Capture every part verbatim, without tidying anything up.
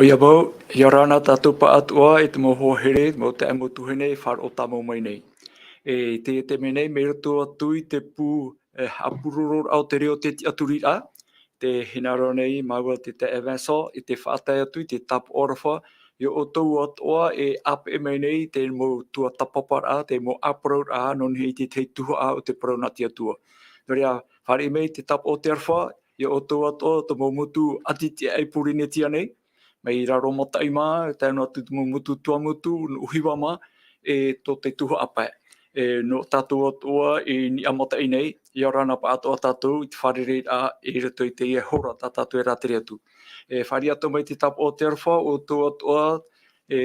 ʻOia mau, ʻia ora na tātou pāʻatoʻa i te mau hoa here, mau taeaʻe, mau tuahine e faʻaroʻo tāmau mai nei. E, i teie taime nei, mai roto atu i te pū, e, haʻapurororaʻa o te reo o te tiʻaturiraʻa, tē hinaʻaro nei māua te taeaʻe Vincent, i te faʻatae atu i te tāpaʻo aroha, ia ʻoutou atoʻa e ʻāpeʻe mai nei i te mau tuatāpaparaʻa, te mau ʻāparauraʻa, nō niʻa i te tahi tuhaʻa o te parau nā te Atua. Nō reira, fāriʻi mai te tāpaʻo o te aroha, ia ʻoutou atoʻa, tō mau motu ʻati tiʻa i Pōrīnetia nei, mai Raromataʻi mā, tae noa atu te mau motu Tuamotu, nō ʻUhiwa mā, e tō te tuhaʻa pae. E, nō tātou atoʻa i Niʻa Mataʻi nei, ʻia ora na pāʻatoʻa tātou i te fārereiraʻa i roto i teie hora tā tātou e rātere atu. E, fāriʻi atoʻa mai te tāpaʻo o te aroha, ʻoutou atoʻa, e,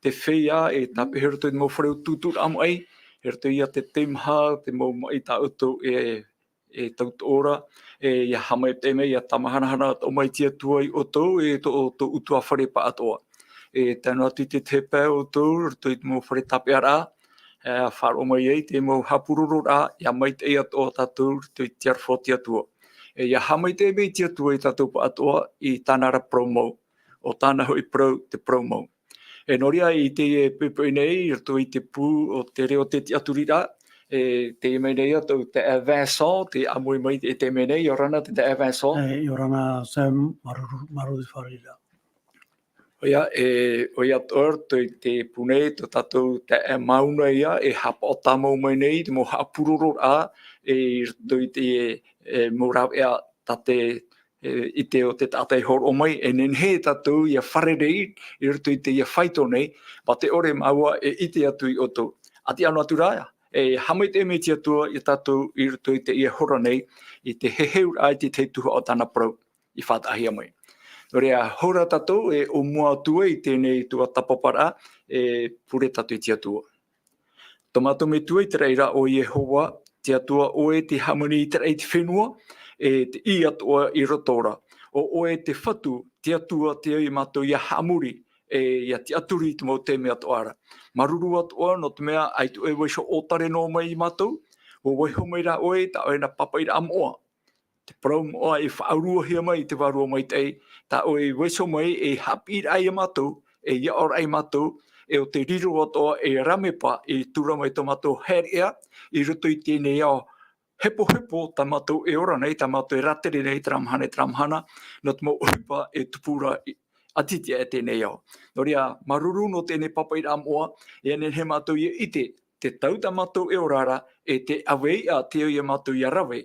te feiā, e tāpeʻa i roto i te mau fare utuuturaʻa maʻi, i roto ia i te teimaha, te mau maʻi tā ʻoutou e, e tautoʻo ra, e, ʻia haʻamaitaʻi mai, ʻia tāmahanahana atoʻa mai te Atua ia ʻoutou, e tō, tō ʻutuāfare pāʻatoʻa. E, tae noa atu i te tahi pae ʻoutou, i roto i te mau fare tāpeʻaraʻa, e, faʻaroʻo mai ai te mau haʻapurororaʻa, ʻia maitaʻi atoʻa tātou, i roto i te aroha o te Atua. E, ʻia haʻamaitaʻi mai te Atua ia tātou pāʻatoʻa, i tāna ra parau mau. ʻO tāna hoʻi parau, te parau mau. E, nō reira i teie poʻipoʻi nei, i roto i te pū o te reo o te tiʻaturiraʻa, e, teie mai nei atoʻa te taeaʻe Vincent, tē ʻāmui mai i teie nei, ʻia ora na te taeaʻe Vincent. E, ʻia ora na Sam, māuruuru, māuruuru i te fārereiraʻa. ʻOia, e, ʻoia atoʻa i roto i te pū nei, tō tātou taeaʻe Mauna ia, e haʻapaʻo tāmau mai nei, te mau haʻapurororaʻa, e, i roto i te, e, mau rāveʻa tā te, e, ʻite o te taʻata i hōroʻa mai, e nehenehe tātou ʻia fārerei i roto i teie faito nei, mā te ʻore māua e ʻite atu ia ʻoutou. ʻA tiʻa noa atu ra, e haʻamaitaʻi mai te Atua ia tātou i roto i teie hora nei, i te heheuraʻa i te tahi tuhaʻa o tāna parau i faʻataʻahia mai. Nō reira, hou ra tātou e ʻōmua atu ai i teie tuatāpaparaʻa, e pure tātou i te Atua. Tō mātou Metua i te raʻi ra ʻo Iehova, te Atua ʻoe tei hāmani i te raʻi i te fenua, e te ʻī atoʻa i roto ra. ʻO ʻoe te Fatu, te Atua, tei au ia mātou ʻia haʻamori, e ʻia tiʻaturi i te mau taime atoʻa ra. Māuruuru atoʻa, nō te mea ʻaita ʻoe e vaiiho ʻōtare noa mai ia mātou, ʻua vaiiho mai rā ʻoe, tā ʻoe na pāpaʻiraʻa moʻa. Te parau moʻa e faʻaʻuruhia mai i te Vārua Maitaʻi, tā ʻoe e vaiiho mai e haʻapiʻiraʻa ia mātou, e ʻia ora ia mātou, e ʻo te riro atoʻa e rāmepa i tura mai tō mātou haereʻa, i roto i teie ao hepohepo tā mātou e ora nei, tā mātou e rātere nei, terā mahana, terā mahana, nō te mau ʻohipa e tupu ra i, ʻati tiʻa i teie ao. Nō reira, māuruuru nō teie pāpaʻiraʻa moʻa, e nehenehe mātou ʻia ʻite, te tau tā mātou e ora ra, e te ʻave iʻa tei au ia mātou ʻia rave,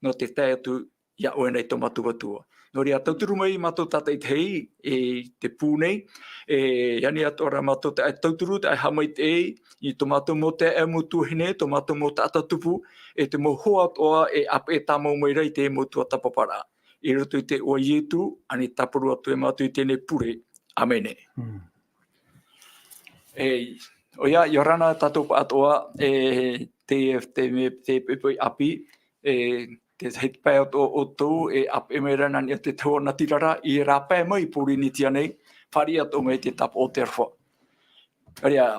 nō te tae atu ia ʻoe nei tō mātou Atua. Nō reira, tauturu mai ia mātou tātaʻitahi i te pū nei, e ani atoʻa ra mātou tae tauturu, tae haʻamaitaʻi i tō mātou mau taeaʻe, mau tuahine, tō mātou mau taʻata tupu, e te mau hoa atoʻa e ʻāpeʻe tāmau mai ra i te mau tuatāpaparaʻa. I roto i te iʻoa o Ietu, ani tāparu atu e mātou i teie pure. ʻĀmene. Mm. E, ʻoia, ʻia ora na tātou pāʻatoʻa, e, te, te, te, te poʻipoʻi ʻāpī, e, te, te pae o, o, ʻoutou, e ʻāpeʻe mai ra nā niʻa i te taua natirara, i rāpae mai i Pōrīnetia nei, fāriʻi atoʻa mai te tāpaʻo o te aroha. Nō reira,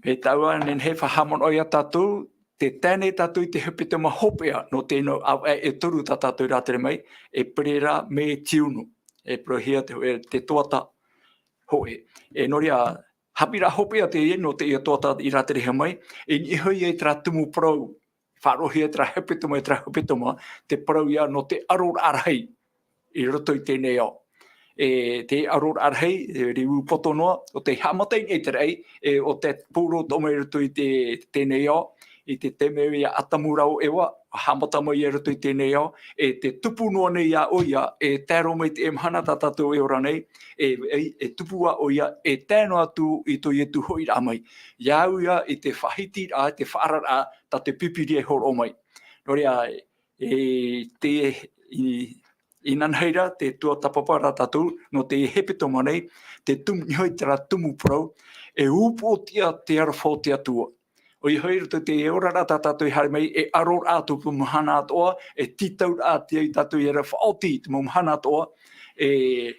e tāua, nehenehe e faʻahaʻamanaʻo ia tātou, tē tae nei tātou i te hepetoma hopeʻa, nō te nau ʻāvaʻe e toru tā tātou i rātere mai, ʻEperēra, Mē, Tiunu. E parauhia te, e te tuatāpaparaʻa. E nō reira, haʻapiʻiraʻa hopeʻa teie nō teie tuatāpaparaʻa i rāterehia mai, e niʻa hoʻi i terā tumu parau, faʻaroʻohia terā hepetoma, terā hepetoma, te parau ia nō te ʻaroraʻa rahi i roto i teie ao. E te ʻaroraʻa rahi, e riro poto noa, ʻo tei haʻamata i niʻa i te raʻi, e ʻo tei pūroro atoʻa mai i roto i te, teie ao, i te taime ia ʻĀtamu rāua ʻo ʻEva, haʻamata mai ia i roto i teie ao, e te tupu noa nei ia ʻoia, e tae roa mai i teie mahana tā tātou e ora nei, e, e, e tupu ā ʻoia, e tae noa atu i tō Ietu hoʻiraʻa mai. Ia au ia i te faʻahitiraʻa, te faʻaararaʻa, tā te Pīpīria e hōroʻa mai. Nō reira, e, te, i, inanahi ra te tuatāpapa ra tātou, nō te hepetoma nei, te tumu, niʻa hoʻi terā tumu parau, e upoʻotiʻa te aroha o te Atua. ʻOia hoʻi, i roto i te oraraʻa tā tātou i haere mai, e ʻaroraʻa atu i te mau mahana atoʻa, e tītauraʻa atu ia tātou ʻia faʻaoti i te mau mahana atoʻa, e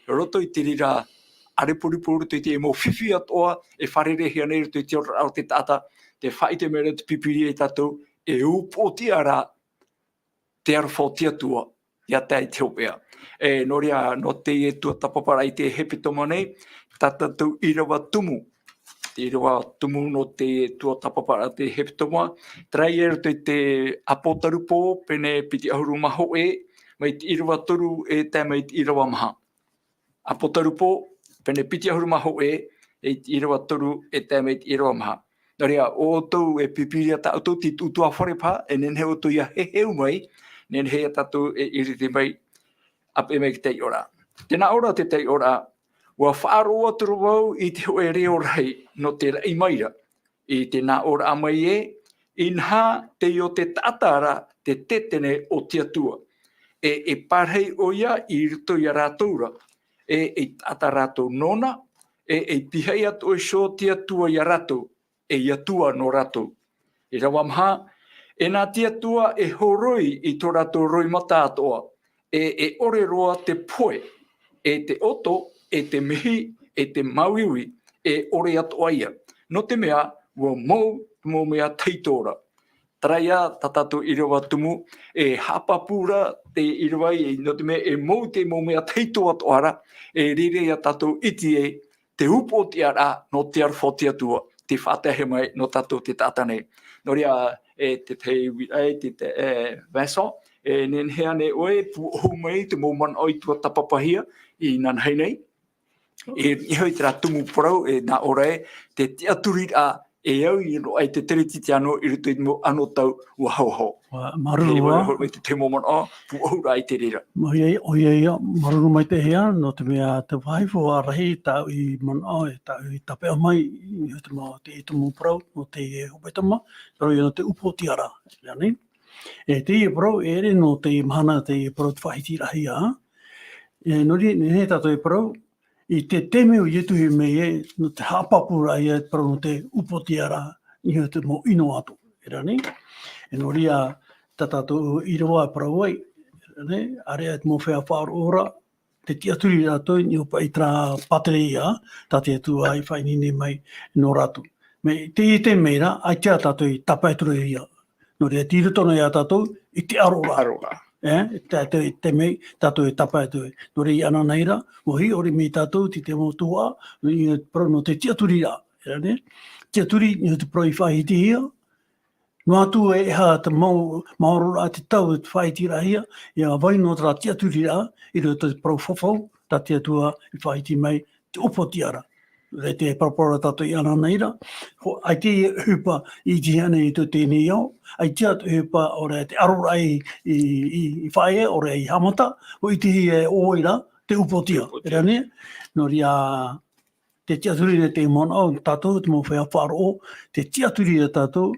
roto i te reira ʻārepurepuraʻa, i te mau fifi atoʻa, e fārereihia nei i roto i te oraraʻa o te taʻata, tē faʻaʻite mai ra te Pīpīria ia tātou, e upoʻotiʻa rā, te aroha o te Atua, ʻia tae i te hopeʻa. E, nō reira, nō teie tuatāpaparaʻa i te hepetoma nei, tā tātou ʻīrava tumu, te ʻīrava tumu nō te tuatāpaparaʻa te hepetoma, terā ia i roto i te Apotarupo, pene piti ʻahuru mā hōʻē, mai te ʻīrava toru e tae mai te ʻīrava maha. Apotarupo, pene piti ʻahuru mā hōʻē, e te ʻīrava toru e tae mai te ʻīrava maha. Nō reira, ʻo ʻoutou e pīpīria tā ʻoutou te utuafare paha, e nehenehe ʻoutou ʻia heheu mai, nehenehe ia tātou e ʻiriti mai, ʻāpeʻe mai i te taiʻoraʻa. Tē nā ʻō ra te taiʻoraʻa, ʻua faʻaroʻo atu ra vau i te hōʻē reo rahi nō te raʻi mai ra, i te nā ʻōraʻa mai ē, inaha teie o te taʻata ra te tetene o te Atua. E, e parahi ʻoia i roto ia rātou ra, e, e taʻata rātou nōna, e, e pihaʻi atu iho te Atua ia rātou, e Atua nō rātou. ʻĪrava maha, e nā te Atua e horoi i tō rātou roimata atoʻa, e, e ʻore roa te pohe, e te ʻoto, e te mihi, e te māuiui, e ʻore atoʻa ia. Nō te mea, ʻua mou, te mau mea tahito ra. Terā ia, tā tātou ʻīrava tumu, e haʻapāpū ra te ʻīrava ē, nō te mea e mou te mau mea tahito atoʻa ra, e reira ia tātou ʻite ai, te upoʻotiʻaraʻa nō te aroha o te Atua, tei faʻataʻahia mai nō tātou te taʻata nei. Nō reira, e te tahi uiraʻa, e te, te, e, Vincent, e nehenehe ānei ʻoe, pūʻohu mai te mau manaʻo i tuatāpapahia, inanahi nei. E, e hoʻi terā tumu parau, e nā ʻō ra ē, te tiʻaturiraʻa, e au i roaʻa i te Teretitiano i roto i te mau anotau ʻua haohaoa. ʻUa māuruuru. E, ʻoe, ʻoe, te, te mau manaʻo, pūʻohu ra i te reira. ʻOia, ʻoia, ʻoia, māuruuru maitaʻi ia, nō te mea te vāhi faufaʻa rahi tāʻu i manaʻo, e tāʻu i tāpeʻa mai, i te mau, te, te mau parau, nō te hepetoma, terā ia nō te upoʻotiʻaraʻa, ia nei. E teie parau, e ʻere nō te mahana teie parau te faʻahitiraʻahia. E nō reira, nehenehe tātou e parau, i te taime ʻo Ietu i hōʻē mai ē, nō te haʻapāpūraʻa ia te parau nō te upoʻotiʻaraʻa, i te mau ʻino atoʻa, e rā nei. E nō reira, tā tātou ʻīrava e parau ai, e rā nei, ʻāreʻa te mau feiā faʻaroʻo ra, te tiʻaturi rātou, i ʻō paʻi terā pātere ia, tā te Atua i faʻaineine mai nō rātou. Mai teie taime ra, ʻaita tātou i tāpae atu ra ia. Nō reira, tei roto noa ia tātou, i te ʻaroraʻa. ʻAroraʻa. E, tā, tā, te mea, tātou e tāpae atu. Nō reira, i ʻananahi ra, ʻua hiʻo mai tātou, te, te mau tuhaʻa, i te parau nō te tiʻaturiraʻa. E rā nei, tiʻaturi, i te parau i faʻahitihia, noa atu e ʻeiaha te mau, maororaʻa te tau e faʻahitiraʻahia, ʻia vai noa terā tiʻaturiraʻa, i roto i te parau fafau, tā te Atua i faʻahiti mai, te upoʻotiʻaraʻa. Rā te paraparau tātou i ʻananahi ra, ho-, ʻaita e ʻohipa i ʻitehia nei i tō teie nei ao, ʻaita e ʻohipa ʻore te ʻaroraʻa i, i, i, i faʻaea, ʻore i haʻamata, ʻua ʻitehia e ʻoe ra, te upoʻotiʻa. Upoʻotiʻa. E rā nei, nō reira, te tiʻaturi nei te manaʻo, tātou, te mau feiā faʻaroʻo, te tiʻaturi ia tātou,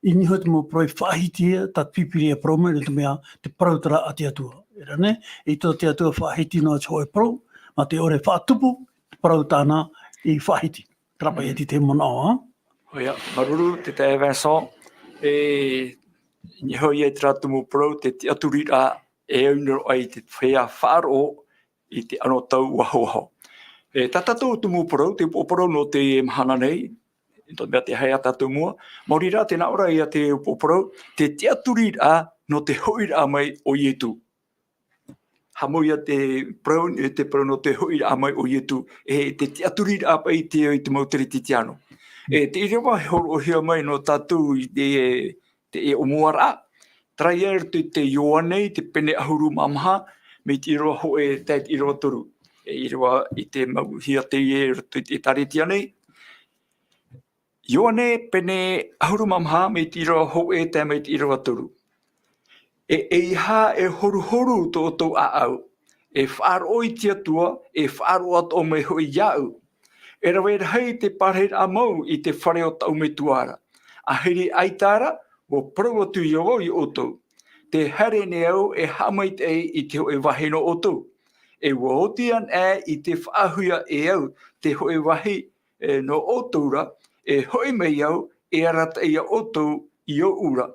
i niʻa i te mau parau i faʻahitihia, tā te Pīpīria e parau mai, nō te mea, te parau terā a te Atua. E rā nei, i tō te Atua faʻahiti noa te hōʻē parau, mā te ʻore faʻatupu, te parau tāna i faʻahiti. Terā paʻi ia te, te manaʻo, ā? ʻOia, māuruuru, te taeaʻe Vincent, e, i niʻa hoʻi i terā tumu parau, te tiʻaturiraʻa, e au noa ai te feiā faʻaroʻo i te anotau ʻua haohaoa. E, tā tātou tumu parau, te upoʻo parau nō te mahana nei, i tō te mea tē haere tātou i mua, maori rā tē nā ʻō ra ia te upoʻo parau, te tiʻaturiraʻa nō te hoʻiraʻa mai o Ietu. Haʻamau ia te parau, e te parau nō te hoʻiraʻa mai o Ietu, e te tiʻaturiraʻa paʻi te, i te mau Teretitiano. E, te ʻīrava e hōroʻahia mai nō tātou i te, te ʻōmuaraʻa, terā ia i roto i te Ioane, te pene ʻahuru mā maha, mai te ʻīrava hōʻē tae i te ʻīrava toru. E ʻīrava i te mau hia teie i roto i te ʻĒtārētia nei. Ioane, pene ʻahuru mā maha, mai te ʻīrava hōʻē tae mai te ʻīrava toru. E, ʻeiaha e horuhoru tō ʻoutou ʻāʻau, e faʻaroʻo i te Atua, e faʻaroʻo atoʻa mai hoʻi iāʻu. E rave rahi te parahiraʻa mau i te fare o tāʻu Metua ra. ʻĀhiri ʻaita ra, ʻua parau atu ia vau ia ʻoutou. Tē haere nei au e haʻamaitaʻi i te hōʻē vāhi nō ʻoutou. E ʻua oti anaʻe i te faʻaauhia e au te hōʻē vāhi, e, nō ʻoutou ra, e hoʻi mai au, e arataʻi ia ʻoutou i ʻōʻu ra,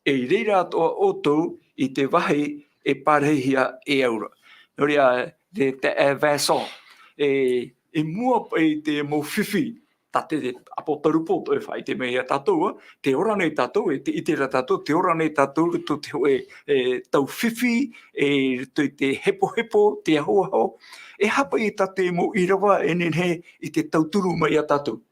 e i reira atoʻa ʻoutou i te vāhi e parahihia e au ra. Nō reira, te, te, e, Vincent, e, i mua paʻi i te mau fifi, tā te apotarupo tō e faʻaʻite mai iā tātou, ā, tē ora nei tātou, e tē ʻite ra tātou, tē ora nei tātou, roto te hōʻē, e, tau fifi, e, roto i te hepohepo, te ahoaho, e hapa i tā te mau ʻīrava e nehenehe i te tauturu mai iā tātou.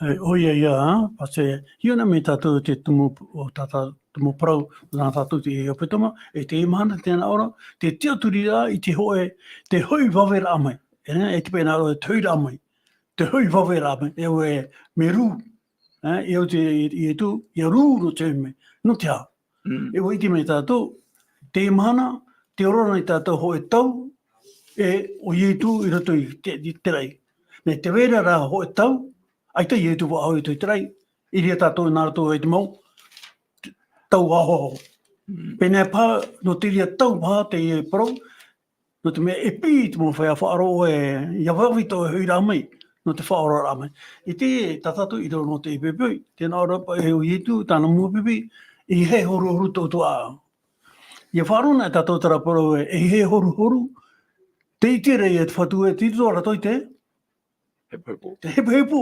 E, ʻoia ia, ā, pā te, hiona mai tātou te tumu, o tā, tā, tumu parau, nā tātou te hepetoma, e te mahana tēnā ora, te tiʻaturi rā i te hōʻē, te hoʻi vave rā mai. E, e te pēnā ora, te hoʻi rā mai. Te hoʻi vave rā mai. E ʻoe, me rū. E, e au te, e, e tu, ia rū no te hoʻi mai. No te aha. Mm. E ʻua ʻite mai tātou, te mahana, te ora nei tātou hōʻē tau, e, o Ietu i roto i te, i te raʻi. Nei te vera rā hōʻē tau, ʻaita Ietu vaʻu i roto i te raʻi, i reira tātou nā roto i te mau, tau ahoaho. Mm. Pēnei pā, no te reira tau pā te parau, no te mea e pī te mau feiā faʻaroʻo e, ia vave tō e hoʻi rā mai, no te faʻaora rā mai. I te, tā tātou i roto no te ʻepeʻepe, tēnā ora paʻi e o Ietu, tāna mau pipi, e hē horuhoru tō ʻoutou ʻāʻau. Ia faʻaroʻo na tātou terā parau e, e hē horuhoru, te ʻite ra ia te Fatu e, te ʻite ra tō i te Hepohepo. Te hepohepo.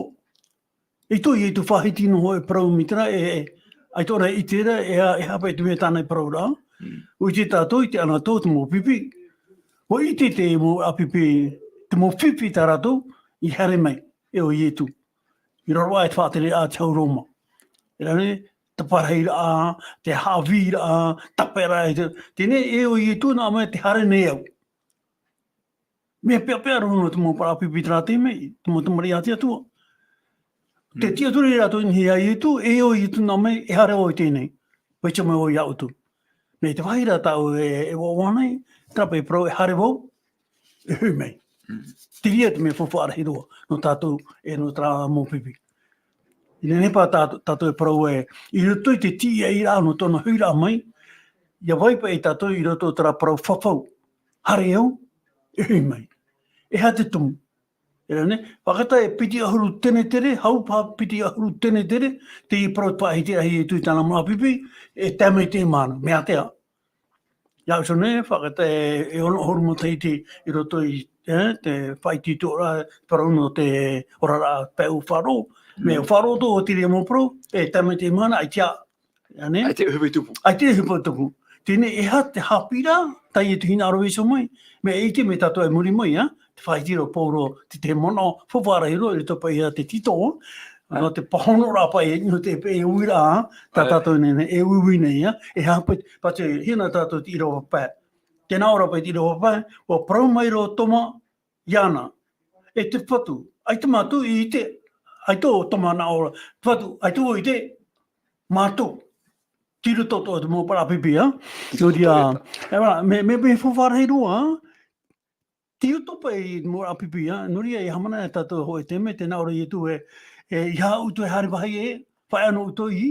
I tō Ietu faʻahiti noa hōʻē parau mai terā, e, e, ʻaita ʻōna e ʻite ra, e, e hapa i te mea tāna e parau ra. Mm. ʻUa ʻite tātou i te ʻanaʻanatae o te mau pipi. ʻUa ʻite te mau ʻāpipi, te mau fifi tā rātou, i haere mai, e o Ietu. I raro aʻe te faʻatereraʻa te hau Roma. E rā nei, te parahiraʻa, te haʻavīraʻa, taperaʻa, e te, teie nei e o Ietu nā mai te haere nei au. Mea peʻapeʻa roa nō te mau parau ʻāpipi terā tei mai, te mau tamariʻi a te Atua. Te Mm. tiʻaturi rātou i niʻa iā Ietu, e o Ietu nā mai, e haere vau i teie nei. Faʻaʻite mai vau iā ʻoutou. Nei te vāhi rā tāʻu e, e ʻoaʻoa nei, terā paʻi parau e haere vau, e hoʻi mai. Mm. Te reira te mea faufaʻa rahi roa, nō tātou, e nō terā mau pipi. I nehenehe pā tā, tātou e parau e, i roto i te tīaʻiraʻa nō tōna hoʻiraʻa mai, ʻia vai paʻi tātou i roto terā parau fafau. Haere au, e hoʻi mai. E aha te tumu? E rā nei, faʻakata e piti ʻahuru tenetere, hau pā piti ʻahuru tenetere, te parau faʻahiti rahi e tui tāna mau ʻāpipi, e tae mai te mahana, mea tea. Ia uso nei, faʻakata e, e ono ʻahuru matahiti i roto i, e, te faʻaitoitoraʻa, parau nō te oraraʻa pae ʻū faʻaroʻo, mea Mm. faʻaroʻo tō te reira mau parau, e tae mai te mahana, ʻaita, ʻia nei? ʻAita e ʻohipa i tupu. ʻAita e ʻohipa i tupu. Teie nei, e aha te haʻapiʻiraʻa, tā Ietu hinaʻaro iho mai, mea e ʻite mai tātou i muri mai, ā, te faʻahiti ra Paulo, te, te manaʻo, faufaʻa rahi roa, i roto paʻi ia te Tito, ā, Ā. nō te pāhonoraʻa paʻi, nō te, e uiraʻa, tā Ā. tātou nei, nei, e uiui nei, ā, e aha paʻi, pā te, hina tātou te ʻīrava pae. Tēnā ora paʻi te ʻīrava pae, ʻua parau mai ra Toma, iāna, e te Fatu, ʻaita mātou i ʻite, ʻaita ʻo Toma nā ʻō ra, Fatu, ʻaita vau i ʻite, mātou. Tei roto tō te mau parau ʻāpipi, ā? Tei roto Nō reira, tō te e, mea, mea, mea faufaʻa rahi roa, ā? Tei roto paʻi mau parau ʻāpipi, ā? Nō reira, e haʻamanaʻo tātou hōʻē taime, tēnā ora Ietu e, e, ʻeiaha ʻoutou e haere vāhi e, faʻaea noa ʻoutou i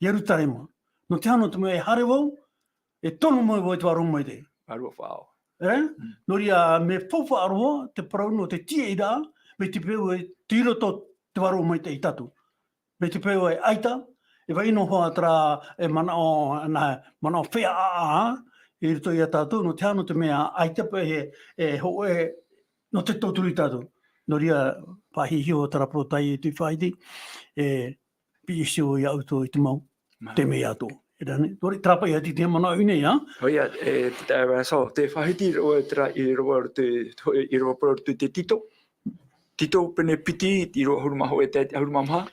Ierutarema. Nō te aha, nō te mea e haere vau, e tono mai vau i te vārua maitaʻi. Vārua faʻaao. E? Mm. Nō reira, mea faufaʻa roa te parau nō te tīaʻiraʻa, mai te peu e tei roto te vārua maitaʻi tātou. Mai te peu e ʻaita, e vai noa terā, e manaʻo, nā, manaʻo feiā ʻāʻā, i roto iā tātou, nō te aha, nō te mea ʻaita paʻi e, e hōʻē, nō te tauturu ia tātou. Nō reira, faʻahiahia terā parau tā Ietu i faʻahiti, e, piʻi iho iā ʻoutou i te mau, Mā. te mea atoʻa. E rā nei, nō reira, terā paʻi ia te, te manaʻo i ʻō nei, ā? ʻOia, e, te, e, so, te faʻahiti roa terā ʻīrava, te, ʻīrava parau i te Tito. Tito pene piti, ʻīrava ʻahuru mā hōʻē, tae i te ʻahuru mā maha.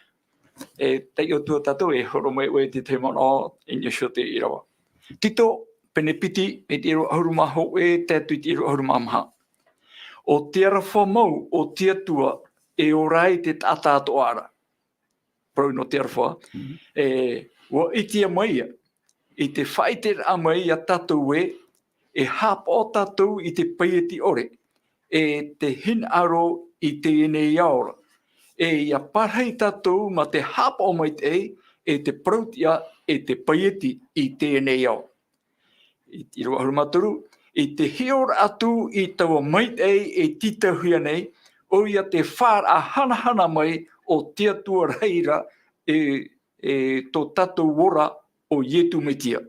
E, taiʻo atu tātou, e horo mai ʻoe i te, te manaʻo, e niʻa iho te ʻīrava. Tito pene piti, e te ʻīrava ʻahuru mā hōʻē, tae atu i te ʻīrava ʻahuru mā maha. ʻO te aroha mau o te Atua, e ora ai te taʻata atoʻa ra. Parau nō te aroha, Mhm. e, ʻua ʻitehia mai ia, i te faʻaʻiteraʻa mai iā tātou ē, e haʻapaʻo tātou i te paieti ʻore, e te hinaʻaro i teie nei ao ra. E ʻia parahi tātou mā te haʻapaʻo maitaʻi, e te parau-tiʻa, e te paieti i teie nei ao. I te ʻīrava ʻahuru mā toru, i te hiʻoraʻa atu i taua maitaʻi e tītauhia nei, ʻoia te faʻaroʻo hanahana mai o te Atua rahi ra, e, e tō tātou ora ʻo Ietu Metia.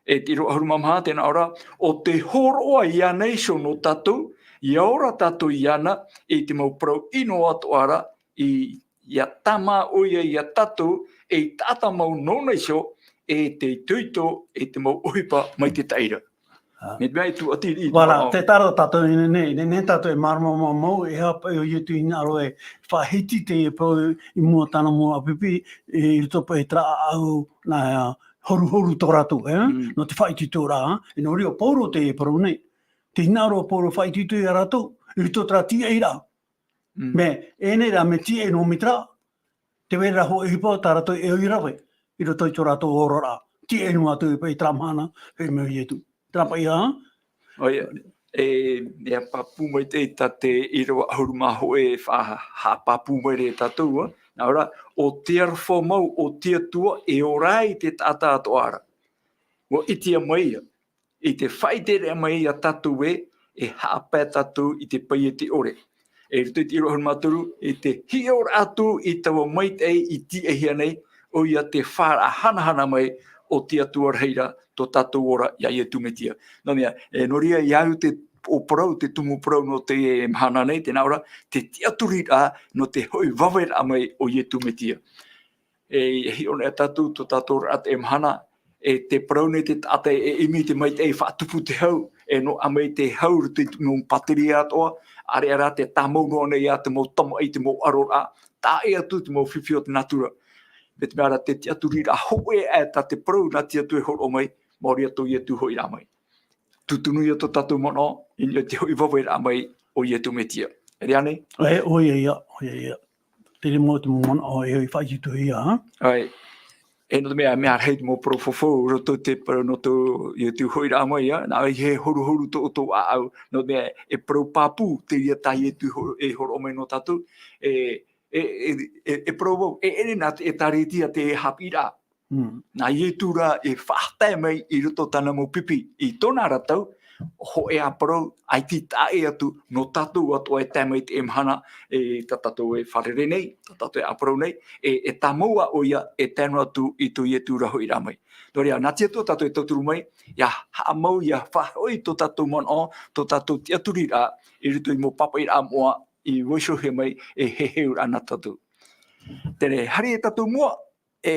E te ʻīrava ʻahuru mā maha, tēnā ora, ʻo te hōroʻa iāna iho nō tātou, ʻia ora tātou iāna, i te mau parau ʻino atoʻa ra, i ia tāmā ʻoia ia tātou, e taʻata mau nōna iho, e te itoito, e te mau ʻohipa mai te taʻira. Ah. Mai te mea e tūʻati riʻi. Voilà, te tara tātou nei, nei, nei, nei tātou e mārama mau, mau, e hapa e o Ietu i hinaʻaro e faʻahiti te parau i mua tāna mau ʻāpīpī, i roto paʻi i terā ʻāʻau, nā, horuhoru tō rātou, e? Mm. Nō te faʻaitoitoraʻa, e nō reira ʻo Paulo te parau nei. Te hinaʻaro ʻo Paulo faʻaitoito ia rātou, i roto terā tīaʻiraʻa. Mm. Me, e nei rā me tīaʻi noa mai terā, te vai ra hōʻē ʻohipa tā rātou e ʻoi rave, i roto i tō rātou oraraʻa. Tīaʻi noa atu i paʻi terā mahana, hoʻi mai ʻo Ietu. Terā paʻi, ha? ʻOia, e, e pāpū mai te, tā te ʻīrava ʻahuru mā hōʻē e faʻa-, haʻapāpū mai ra ia tātou, ā. Nā ʻō ra, ʻo te aroha mau o te Atua e ora ai te taʻata atoʻa ra. ʻUa ʻitea mai ia, i te faʻaʻiteraʻa mai ia tātou ē, e haʻapae tātou i te pae e te ʻore. E i roto i te ʻīrava ʻahuru mā toru, i te hiʻoraʻa atu i taua maitaʻi i tīaʻihia nei, ʻoia te faʻahanahana mai o te Atua rahi ra, tō tātou ora iā Ietu Metia. Nō te mea, e, nō reira, iā au te, ʻo parau, te tumu parau nō te mahana nei, tē nā ʻō ra, te tiʻaturiraʻa nō te hoʻi vaveraʻa mai o Ietu Metia. E, e hiʻo nei tātou, tō tātou oraraʻa teie mahana, e te parau nei te taʻata e ʻimi i te maitaʻi, faʻatupu te hau, e noaʻa mai te hau i roto i te mau pāteria atoʻa, ʻāreʻa rā tē tāmau noa nei ia te mau tamaʻi, te mau ʻaroraʻa, taʻa ʻē atu te mau fifi o te natura. Mai te mea ra te tiʻaturiraʻa hōʻē aʻe tā te parau nā te Atua e hōroʻa mai, maori atu Ietu hoʻiraʻa mai. Tūtunu ia tō tātou manaʻo, i niʻa i te hoʻi vaveraʻa mai o Ietu Metia. E rā nei? E, ʻoia ia, ʻoia ia. Te reira mau te mau manaʻo e hoʻi faʻaitoitohia, ha? ʻAe. E nō te mea, mea rahi te mau parau fafau, roto i te parau nō tō Ietu hoʻiraʻa mai, ā, nā ʻō i he horuhoru tō ʻoutou ʻāʻau, nō te mea, e parau pāpū, te reira tā Ietu ho-, e hōroʻa mai nō tātou, e, e, e, e, e parau vau, e ʻere nā te ʻĒtārētia te haʻapiʻiraʻa. Mm. Nā Ietu rā e faʻatae mai i roto tāna mau pipi, i tōna ra tau, hōʻē ā parau, ʻaita i taʻa ʻē atu, nō tātou atoʻa e tae mai i teie mahana, e tā tātou e fārerei nei, tā tātou e ʻāparau nei, e, e tāmau ā ʻoia, e tae noa atu i tō Ietu ra hoʻiraʻa mai. Nō reira, nā te Atua tātou e tauturu mai, ʻia haʻamau, ʻia faʻahoʻi tō tātou manaʻo, tō tātou tiʻaturiraʻa, i roto i mau pāpaʻiraʻa moʻa, i vaiihohia mai, e heheuraʻa nā tātou. Teie, haere tātou i mua, e,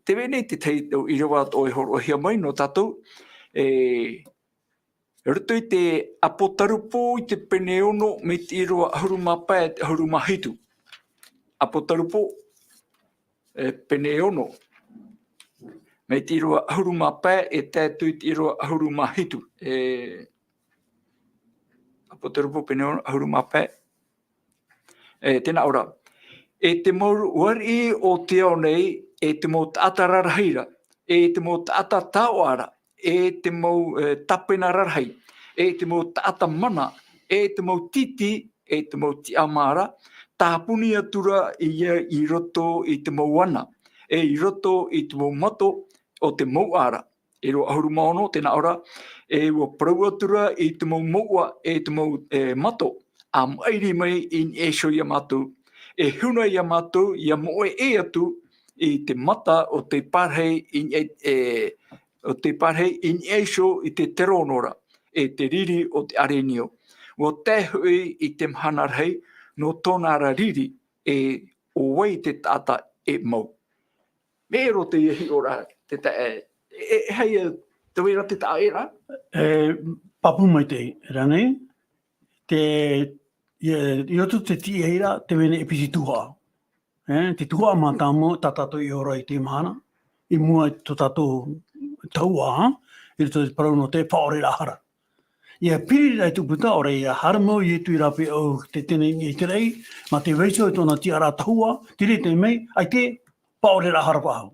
tē vai nei te tahi ʻīrava atoʻa e hōroʻahia mai nō tātou, e, roto i te ʻApotarupo i te pene ono mai te ʻīrava ʻahuru mā pae, ʻahuru mā hitu. ʻApotarupo, e, pene ono, mai te ʻīrava ʻahuru mā pae, e tae atu i te ʻīrava ʻahuru mā hitu. E, ʻApotarupo pene ono, ʻahuru mā pae. E, tē nā ʻō ra. E te mau ariʻi o te ao nei, e te mau taʻata rarahi ra, e te mau taʻata taoʻa ra, e te mau, e, tāpena rarahi, e te mau taʻata mana, e te mau tītī, e te mau tiʻamā ra, tāpuni atu ra ia i roto i te mau ana, e i roto i te mau mato o te mouʻa ra. ʻĪrava ʻahuru mā ono, tē nā ʻō ra, e ʻua parau atu ra i te mau mouʻa, e te mau, e, mato, ʻa maʻiri mai i niʻa iho ia mātou, e huna ia mātou, ʻia moʻe ʻē atu i te mata o te parahi i niʻa, e, o te parahi i niʻa iho i te terōno ra, e te riri o te arenio. ʻUa tae hoʻi i te mahana rahi, nō tōna ra riri, e ʻo vai te taʻata e mau. Mea ʻero teie hiʻoraʻa, te ta-, e, e, e hai, e, te vai ra te taʻaʻēraʻa? E, pāpū maitaʻi, e rā nei, te, e, i roto te tīaʻiraʻa, tē vai nei e piti tuhaʻa. E, te tuhaʻa mātāmua, tā tātou e ora i teie mahana, i mua i tō tātou tahua, i roto i te parau nō te faʻaʻoreraʻa hara. ʻIa piri ra i te ʻūputa, ʻaore ia haere mai ʻo Ietu i rāpae ʻau te teneini ʻĪteraʻi, mā te vaiiho i tōna tiʻaraʻa tahua, te reira tē vai, ʻaita, faʻaʻoreraʻa hara faʻahou.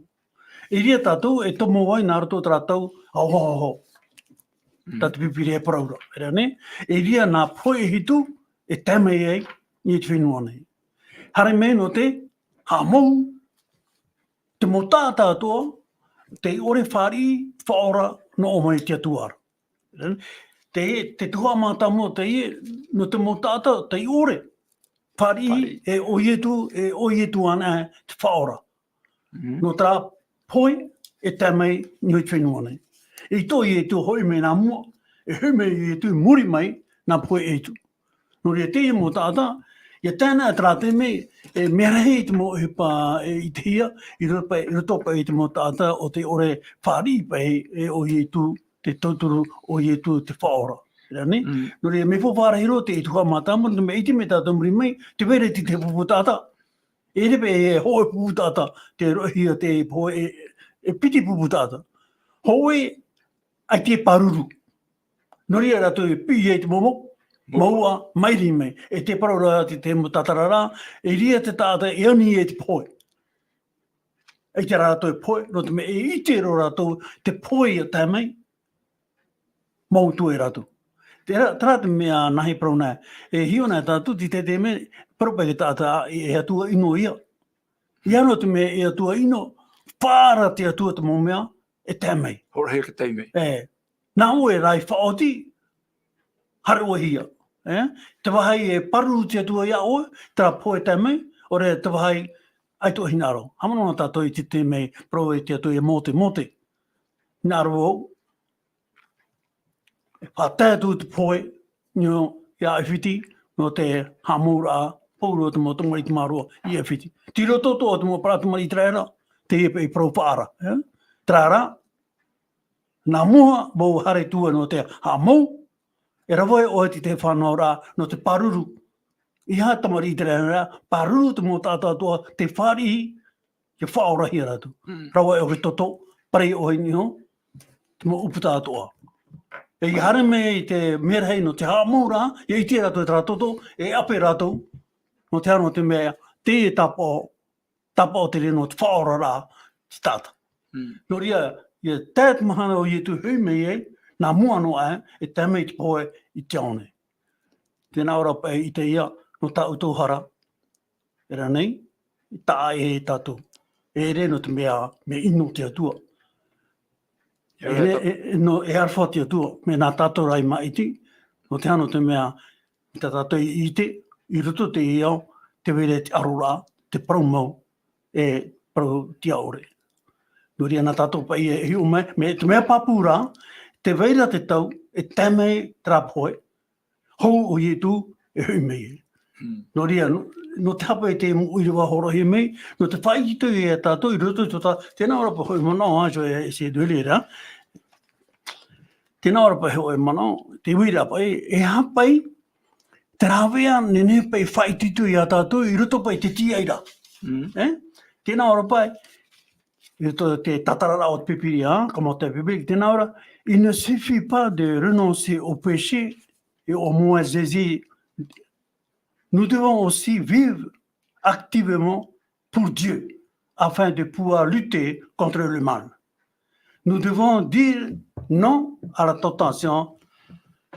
I reira tātou e tomo ai nā roto i terā tau, ʻahoʻaho. Mm. Tā te Pīpīria e parau ra, e rā nei, i reira nā pohe hitu, e tae mai ai, i te fenua nei. Haere mai nō te, haʻamou, te mau taʻata atoʻa, tei ʻore fāriʻi, faʻaora, nō ʻō mai te Atua ra. Te, te tuhaʻa mātāmua teie, nō te mau taʻata, tei ʻore. Fāriʻi, fāriʻi. E ʻo Ietu, e ʻo Ietu anaʻe, te faʻaora. Mhm. Nō terā pohe, e tae mai, i niʻa i te fenua nei. I tō Ietu hoʻi mai nā mua, e hoʻi mai Ietu i muri mai, nā pohe ʻē atu. Nō reira teie mau taʻata, Ia tāna a te rā te mea, e mea rahi te mau ʻohipa e ʻitehia, i roto paʻi, i roto paʻi i te mau taʻata o te ʻore fāriʻi paʻi e ʻo Ietu, te tauturu o Ietu te faʻaora. Rā nei? Mm. Nō reira, mea faufaʻa rahi roa te ʻite haʻamata, mō te mea ʻite mai tātou muri mai, tē vai ra te, te pupu taʻata. E rave e hōʻē pupu taʻata, te roʻohia te hōʻē, e, e piti pupu taʻata. Hōʻē, ʻaita e pāruru. Nō reira rātou e piʻi ai te momo, mau, mau ā, mairi mai. E te parau ra te, te mau tātararaʻa, e riro te taʻata e ani e te pohe. ʻAita rātou e pohe, nō te mea e ʻite roa rātou te pohe ia tae mai, mau atu e rātou. Terā, terā te mea nāhea e parau nei, e hiʻo nei tātou, te, te, te mea, parau paʻi te taʻata, e, e Atua ʻino ia. ʻIa nō te mea e Atua ʻino, faʻaara te Atua te mau mea, e tae mai. Hōroʻahia e tae mai. E, nā ʻoe rā i faʻaoti, haere ʻoe hia. E, te vāhi e pāruru te Atua ia ʻoe, terā pohe e tae mai, ʻaore te vāhi ʻaita e hinaʻaro. Haʻamanaʻo tātou i te, te mea, parau e te Atua ia Mōte, Mōte. Hinaʻaro vau, e faʻatae atu te pohe, nō, ia ʻAifiti, nō te haʻamauraʻa, pauroa te mau tamariʻi tamaroa, i ʻAifiti. Tei roto atoʻa te mau parau tamariʻi ʻĪteraʻera, teie paʻi parau faʻaara, e? Terā rā, nā mua, mau haere atu nō te haʻamou, e rave ʻoe i te fānauraʻa, nō te pāruru. ʻEiaha tamariʻi ʻĪteraʻera, pāruru te mau taʻata atoʻa, tē fāriʻi, ʻia faʻaorahia rātou. Mm. Rave ʻoe i te toto, parau ʻoe i niʻa iho, te mau ʻūputa atoʻa. E ʻia haere mai te mea rahi nō te haʻamauraʻa, ʻia ʻite rātou i terā toto, e ʻape rātou, nō te aha, nō te mea, teie tāpaʻo, tāpaʻo terā nō te faʻaoraraʻa, te taʻata. Mm. Nō reira, ʻia tae te mahana o Ietu e hoʻi mai ai, nā mua noa aʻe, e tae mai te pohe i te ao nei. Tē nā ʻō ra paʻi i teie, nō tā ʻoutou hara, e rā nei, taʻa ʻē tātou. E ʻere nō te mea, mea ʻino te Atua. E, e, e, nō, e aroha te Atua, mea nā tātou rā i māʻiti, nō te aha, nō te mea, tā tātou i ʻite, i roto i teie ao, tē vai ra te ʻaroraʻa, te parau mau, e parau tiʻa ʻore. Nō reira nā tātou paʻi e hiʻo mai, mea, te mea pāpū rā, tē vai ra te tau, e tae mai terā pohe, hou ʻo Ietu, e hoʻi mai ai. Mm. Nō reira, nō, nō te aha paʻi te mau ʻīrava hōroʻahia mai, nō te faʻaʻite ia tātou i roto i tō tā, tē nā ʻō ra paʻi hōʻē manaʻo, ā, je vais essayer de lire, hein. Tē nā ʻō ra paʻi hōʻē manaʻo, te uira paʻi, e aha paʻi, te rāveʻa, nehenehe paʻi faʻaitoito ia tātou, i roto paʻi i te tīaʻi ra. Mm. E? Tē nā ʻō ra paʻi, i roto i te tātararaʻa o te Pīpīria, commentaire biblique, tē nā ʻō ra, il ne suffit pas de renoncer au péché et aux mauvaises idées. Nous devons aussi vivre activement pour Dieu afin de pouvoir lutter contre le mal. Nous devons dire non à la tentation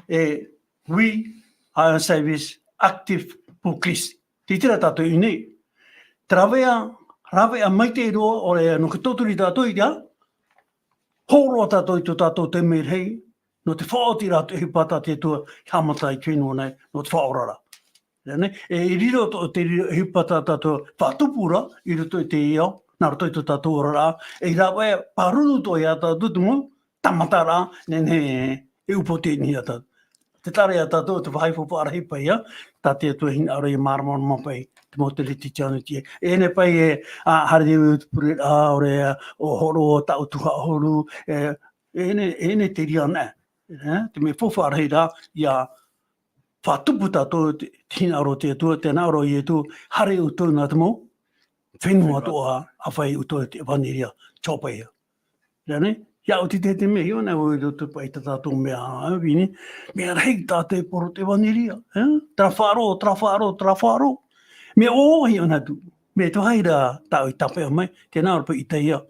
et oui à un service actif pour Christ. Tē ʻite ra tātou i ʻō nei. Te rāveʻa, rāveʻa maitaʻi roa, ʻoia, nō te tauturu ia tātou i te aha? Hōroʻa tātou i tō tātou taime rahi, nō te faʻaoti rā te ʻohipa tā te Atua i haʻamata i te fenua nei, nō te faʻaora ra. Rā nei, e, i riro tō, te riro ʻohipa tā tātou faʻatupu ra, i roto i te ao, nā roto i tō tātou oraraʻa, e rāveʻa pāruru atoʻa ia tātou te mau tāmataraʻa, nehenehe e upoʻotiʻa nei ia tātou. Te taʻa ra ia tātou, te vāhi faufaʻa rahi paʻi, ā, tā te Atua e hinaʻaro ʻia māramarama paʻi, te mau teretitiano tīaʻi. E ʻō nei paʻi e, ā, haere au i te pureraʻa, ʻaore, ā, ʻo hōroʻa tāʻu tuhaʻa ʻahuru, e, e ʻō nei, e ʻō nei te reira anaʻe. E, te mea faufaʻa rahi rā, ʻia faʻatupu tātou te, te hinaʻaro o te Atua, tē nā ʻō ra ʻo Ietu, haere ʻoutou nā te mau fenua atoʻa, ʻa faʻaoti ʻoutou i te ʻevaneria, te hōpeʻa. Rā nei, ʻia oti te, te mea, hiʻo nei vau i roto paʻi i tā tātou mea, ā, Vini, mea rahi tā te parau o te ʻevaneria, e? Terā faʻaroʻo, terā faʻaroʻo, terā faʻaroʻo. Mea ʻoaʻoa hiʻo nei atu, mea te vāhi ra tāʻu i tāpeʻa mai, tē nā ʻō ra paʻi Itaia,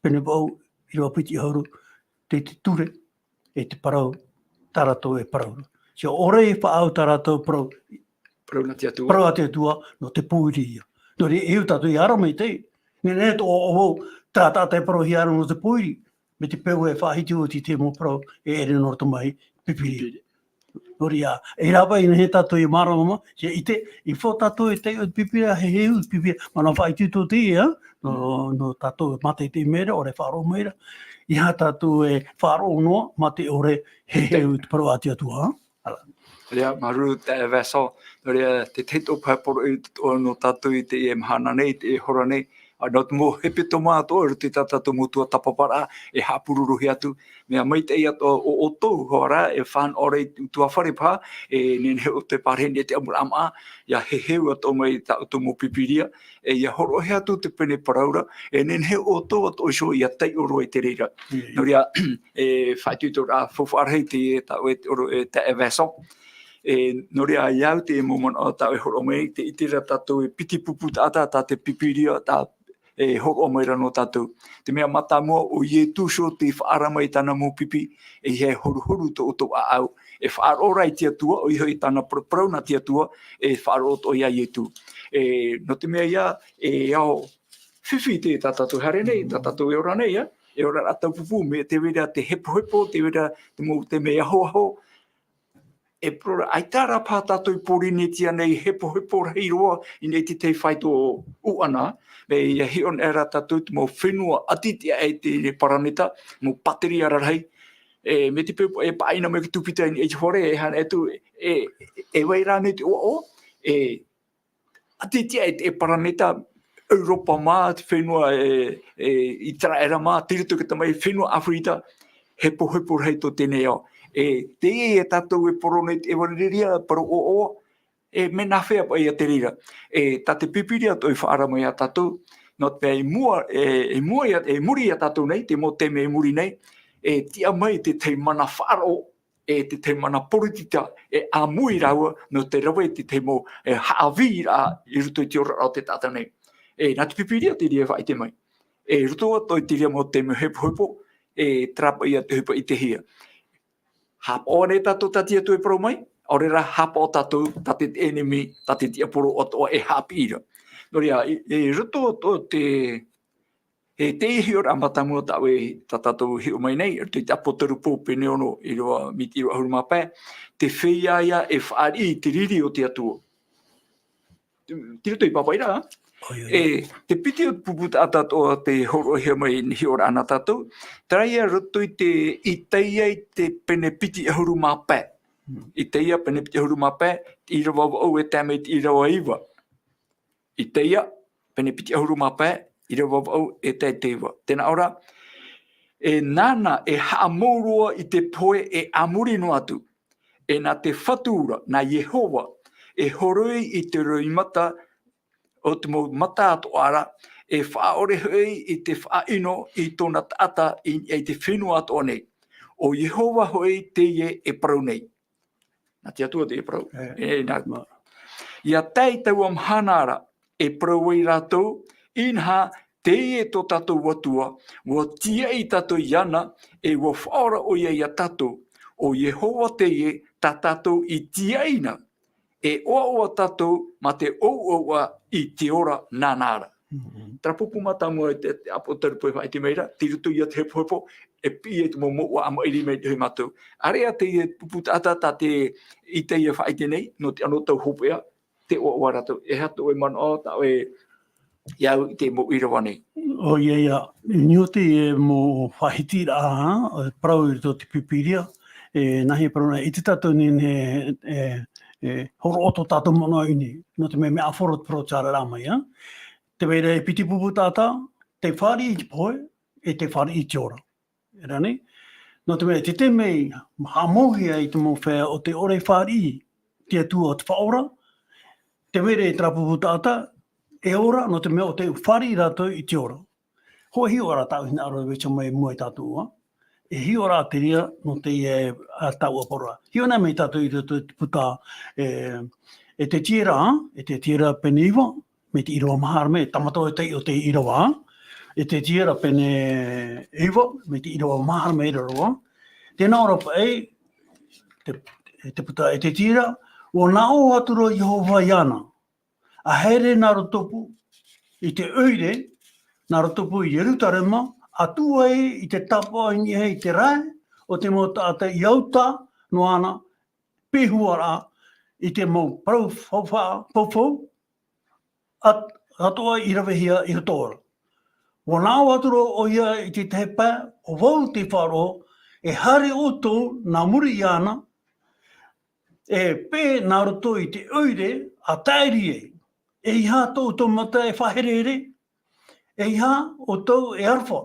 pene vaʻu, ʻīrava piti ʻahuru, te, te ture, e te parau, tā rātou e parau. Tia ʻore e faʻaau tā rātou parau, Parau nā te Atua. Parau a te Atua, nō te pōiri ia. Nō reira, e au tātou i ara mai te, nehenehe atoʻa vau, terā taʻata e parauhia ra nō te pōiri, mai te peu e faʻahiti oti te mau parau, e ʻere nō roto mai, Pīpīria. Pīpīria. Nō reira, e rāveʻa nehenehe tātou e māramarama, ʻia ʻite, i fō tātou e taiʻo i te Pīpīria, e heheu i te Pīpīria, manaʻo faʻaitoito teie, ā, nō, nō tātou e mātaʻitaʻi mai ra, ʻaore e faʻaroʻo mai ra, ʻeiaha tātou e faʻaroʻo noa, mā te ʻore e heheu i te parau a te Atua, ā? Ara. Nō reira, māuruuru taeaʻe Vincent, nō reira, te tahi atoʻa pae poroʻi atoʻa nō tātou i teie mahana nei, i teie hora nei, ā, nō te mau hepetoma atoʻa i roto i tā tātou mau tuatāpaparaʻa, e haʻapurorohia atu, mea maitaʻi atoʻa ʻo ʻoutou, hoʻi rā, e fānaʻo ra i te ʻutuāfare paha, e nehenehe ʻoutou e pārahi nei i te ʻamuraʻa māʻa, ʻia heheu atoʻa mai tā ʻoutou mau Pīpīria, e ʻia hōroʻahia atu te pene parau ra, e nehenehe ʻoutou atoʻa iho ʻia taiʻo roa i te reira. Mm. Nō reira, e faʻaitoitoraʻa faufaʻa rahi teie tā ʻoe e te ʻoro, e taeaʻe Vincent. E, nō reira, ʻia au te mau manaʻo tā ʻoe e hōroʻa mai, tē ʻite ra tātou e piti pupu taʻata, tā te Pīpīria, tā e hōroʻa mai ra nō tātou. Te mea mātāmua, ʻo Ietu iho tei faʻaara mai i tāna mau pipi, ʻeiaha e horuhoru tō ʻoutou ʻāʻau. E faʻaroʻo ra i te Atua, ʻoia hoʻi tāna paraparau nā te Atua, e faʻaroʻo atoʻa ia Ietu. E, nō te mea ïa, e ao fifi te, tā tātou e haere nei, tā tātou e ora nei, ā, e ora ra taupupu, mai te reira te hepohepo, te reira te mau, te mea ahoaho, e parau ra, ʻaita rā paha tātou i Pōrīnetia nei, hepohepo rahi roa i niʻa i te tahi faito ʻuʻana, mea ʻia hiʻo anaʻe ra tātou te mau fenua ʻati tiʻa aʻe i te paraneta, mau pāteria rarahi, e, mai te peu e pāʻina mai te tūpita i niʻa i te fare, e haere atu, e, e, e vai rānei te ʻoaʻoa, e, ʻati tiʻa aʻe i te paraneta, ʻEuropa mā, te fenua, e, e, ʻĪteraʻera mā, tei roto i te tamai fenua ʻĀfirita, hepohepo rahi tō teie nei ao. E, teie ia tātou e parau nei i te ʻevaneria, parau ʻoaʻoa, e, mea nāfea paʻi ia te reira. E, tā te Pīpīria atoʻa i faʻaara mai ia tātou, nō te mea i mua, e, i mua ia, i muri ia tātou nei, te mau taime i muri nei, e, tiʻa mai te tahi mana faʻaroʻo, e te tahi mana poritita, e ʻāmui rāua, nō te rave i te tahi mau, e, haʻavīraʻa i roto i te oraraʻa o te taʻata nei. E, nā te Pīpīria te reira e faʻaʻite mai. E, i roto atoʻa i te reira mau taime hepohepo, e, terā paʻi ia te ʻohipa ʻitehia. Haʻapaʻo ānei tātou tā te Atua e parau mai, ʻaore rā haʻapaʻo tātou tā te, te ʻenemi, tā te tiaporo atoʻa e haʻapiʻi ra. Nō reira, i, i roto atoʻa te, e teie hiʻoraʻa mātāmua tā ʻoe, tā tātou hiʻo mai nei, i roto i te ʻApotarupo pene ono, ʻīrava, mai te ʻīrava ʻahuru mā pae, te feiā ïa e fāriʻi i te riri o te Atua. Tei roto i te pāpaʻiraʻa, ʻoia, ʻoia. E, te piti o te pupu taʻata atoʻa tē hōroʻahia mai i te hiʻoraʻa nā tātou, terā ïa i roto i te Isaia i te pene piti ʻahuru mā pae. Mm. Isaia pene piti ʻahuru mā pae, ʻīrava vaʻu e tae mai i te ʻīrava iva. Isaia, pene piti ʻahuru mā pae, ʻīrava vaʻu e tae i te iva. Tē nā ʻō ra, e nāna e haʻamou roa i te pohe e a muri noa atu. E nā te Fatu ra, nā Iehova, e horoi i te roimata o te mau mata atoʻa ra, e faʻaʻore hoʻi i te faʻaʻino i tōna taʻata i, i te fenua atoʻa nei. ʻO Iehova hoʻi teie e parau nei. Nā te Atua te parau. E. E, nā. Ma. ʻIa tae i taua mahana ra, e parau ai rātou, inaha, teie tō tātou Atua, ʻua tīaʻi tātou iāna, e ʻua faʻaora ʻoia ia tātou. ʻO Iehova teie, tā tātou i tīaʻi na. E ʻoaʻoa tātou, mā te ʻoaʻoa i te ora nāna ra. Mhm. Terā pupu mātāmua i te, te ʻApotarupo e faʻaʻite mai ra, tei roto ïa te hepohepo, e piʻi ai te mau mouʻa a maʻiri mai nei mātou. ʻAreʻa teie pupu taʻata tā te Isaia e faʻaʻite nei, nō te anotau hopeʻa, tē ʻoaʻoa rātou. E aha tō ʻoe manaʻo, tā ʻoe, ʻia au i te mau ʻīrava nei. ʻOia, ʻoia, i niʻa i teie mau faʻahitiraʻa, e parau i roto i te Pīpīria, e, nāhea e parau nei, ʻite tātou e nehenehe, e, e, hōroʻa tō tātou manaʻo i ʻō nei, nō te mea, mea ʻāfaro te parau tē ʻite ra mai, ā. Tē vai ra e piti pupu taʻata, tē fāriʻi i te pohe, e tē fāriʻi i te ora. E rā nei? Nō te mea, i te taime i haʻamauhia ai te mau feiā ʻo tē ʻore e fāriʻi i te Atua ʻo te Faʻaora, tē vai ra terā pupu taʻata e ora, nō te mea ʻo tē fāriʻi rātou i te ora. Hōʻē hiʻoraʻa tāʻu e hinaʻaro e veʻa mai i mua ia tātou, ā. E hiʻoraʻa te reira nō teie, ā, tāʻu e parau ra. Hiʻo anaʻe mai tātou i roto i te puta, e, Ezekiela, Ezekiela pene iva, mai te ʻīrava maha ra mai, tāmata ʻoe e taiʻo i te ʻīrava, Ezekiela pene iva, mai te ʻīrava maha ra mai ra roa. Tē nā ʻō ra paʻi, te, te puta Ezekiela, ʻua nā ʻō atu ra Iehova iāna, ʻa haere nā Rotopū, i te ʻoire, nā Rotopū i Ierutarema, ʻa tuʻu ai i te tāpaʻo i niʻa i te rae o te mau taʻata i ʻauta noa na, pīhaʻi ra i te mau parau faufaʻa, faufau, ʻa, atoʻa i ravehia i roto ra. ʻUa nā ʻō atu ra ʻoia i te tahi pae, ʻo vau te Faʻaroa, e haere ʻoutou nā muri iāna, e pē nā roto i te ʻoire a tāʻiri ai. E aha tō ʻoutou mata e faʻaherehere, e aha ʻoutou e aroha,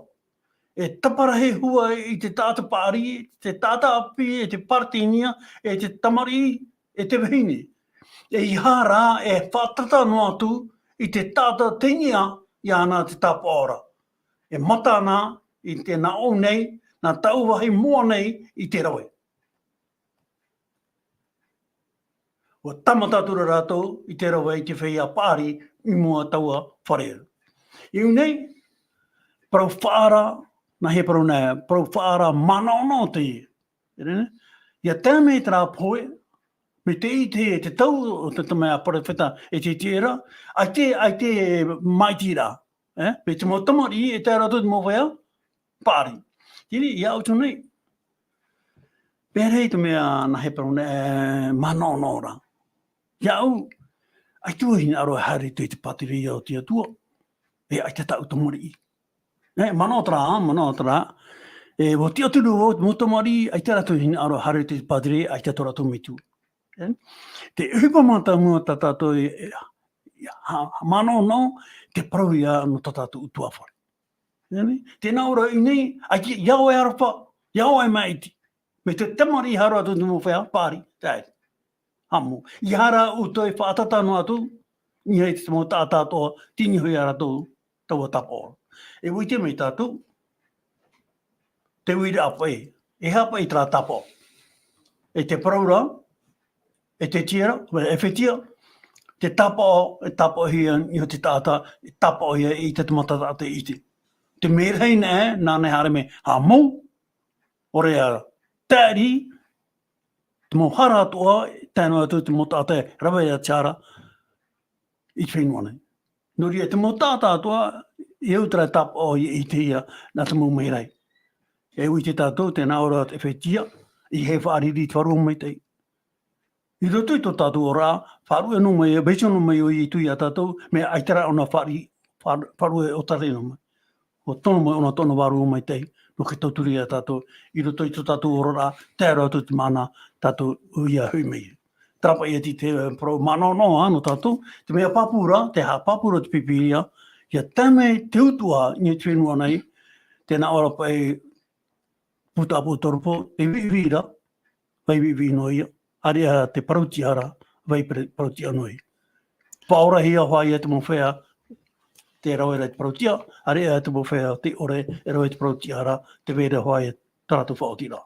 e taparahi hua i te taʻata paʻari, te taʻata ʻāpī, e te Peretānia, e te tamariʻi, e te vahine. E aha rā e faʻatata noa atu i te taʻata teie iāna te tāpaʻo ra. E mata ana i te nā ʻō nei, nā taʻu vāhi moʻa nei i te rave. ʻUa tāmata atu ra rātou i te rave i te feiā paʻari i mua taua fare. I ʻō nei, parau faʻaara, nā hea parau nei, parau faʻaara manaʻonaʻo teie. E rere, ʻia tae mai terā pohe, mai te ʻite e te tau o te tama a Perofeta Ezekiela, ʻaita, ʻaita e māʻiti ra. E, mai te mau tamariʻi e tae ra atu te mau feiā paʻari. Terā, iāʻu atu nei. Pēnei te mea nā hea parau nei, e, manaʻonaʻo ra. Iāʻu, ʻaita e hinaʻaro e haere i te pātireia o te Atua. E, ʻaita tāʻu tamariʻi. E, manaʻo terā, manaʻo terā. E, ʻua tiʻaturi vau, mau tamariʻi, ʻaita rātou e hinaʻaro e haere i te pātireia, ʻaita tō rātou metua. E, te ʻohipa mātāmua tā tātou e, e, ha, manaʻonaʻo, te parau ia nō tā tātou ʻutuāfare. E, tēnā ora i ʻō nei, ʻaita, ʻia ʻoe aroha, ʻia ʻoe māʻiti. Mai te tamariʻi haere atu te mau feiā paʻari, tāʻiri. Haʻamou. E aha rā ʻoutou e faʻatata noa atu, i niʻa i te mau taʻata atoʻa, tei niʻa hoʻi ia rātou, taua tāpaʻo. E ʻua ʻite mai tātou, te uiraʻa paʻi, e aha paʻi terā tāpaʻo. E te parau ra, Ezekiela, e, Efetia, te tāpaʻo, e tāpaʻohia i niʻa i te taʻata, e tāpaʻohia i te taʻata taʻata iti. Te merahi nei, nāna e haere mai, haʻamou, ʻoia hoʻi, tāʻiri, te mau hara atoʻa, tae noa atu te mau taʻata e rave ra te hara i te fenua nei. Nō reira, te mau taʻata atoʻa, e au terā tāpaʻo i, i te ia, nā te mau merahi. E ʻua ʻite tātou, tēnā ora Efetia, ʻeiaha e fāriʻi i te Fārua Maitaʻi. I roto i tō tātou ora, faʻaruʻe noa mai, vaiiho noa mai ʻo Ietu ia tātou, mea ʻaita rā ʻōna fāriʻi, faʻa-, faʻaruʻe ʻōtare noa mai. ʻUa tono mai ʻōna tōna Vārua Maitaʻi, nō te tauturu ia tātou, i roto i tō tātou oraraʻa, tae roa atu te mahana, tātou ʻoia e hoʻi mai. Terā paʻi te, te, parau manaʻonaʻo nō tātou, te mea pāpū ra, te haʻapāpū ra te Pīpīria, ʻia tae mai te utuʻa i niʻa i te fenua nei, tēnā ora paʻi Puta ʻĀpōsetolo Paula, te viʻiviʻi ra, vai viʻiviʻi noa ia, ʻāreʻa te parau-tiʻa ra, vai pere-, parau-tiʻa noa ia. Paʻorahia hoʻi ia te mau feiā, tē rave ra i te parau-tiʻa, ʻāreʻa te mau feiā, tē ʻore e rave i te parau-tiʻa ra, tē vai ra hoʻi ia tā rātou faʻaotiraʻa.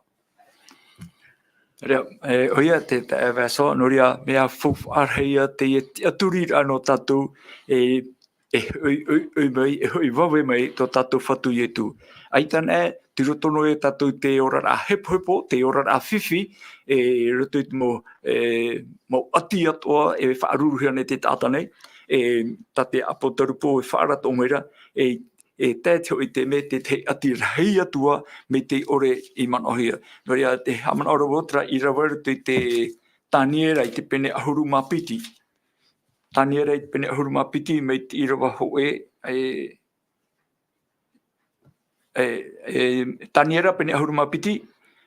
Terā, e, ʻoia te, te, e, vaiiho, nō reira, mea faufaʻa rahi ia teie tiʻaturiraʻa nō tātou, e, e hoʻi, hoʻi, hoʻi mai, e hoʻi vave mai tō tātou Fatu Ietu. ʻAita nei, tei roto noa ia tātou te oraraʻa hepohepo, te oraraʻa fifi, e, i roto i te mau, e, mau ʻati atoʻa, e faʻaruruhia nei te taʻata nei, e, tā te ʻāpōsetolo Paula e faʻaara atoʻa mai ra, e, e tae te hoʻi te mea te, te ʻati rahi atu ā, mai te ʻore i manaʻohia. Nō reira, te haʻamanaʻo ra vau terā i rave i roto i te Taniera i te pene ʻahuru mā piti. Taniera i te pene ʻahuru mā piti, mai te ʻīrava hōʻē, e, e, e, Taniera pene ʻahuru mā piti,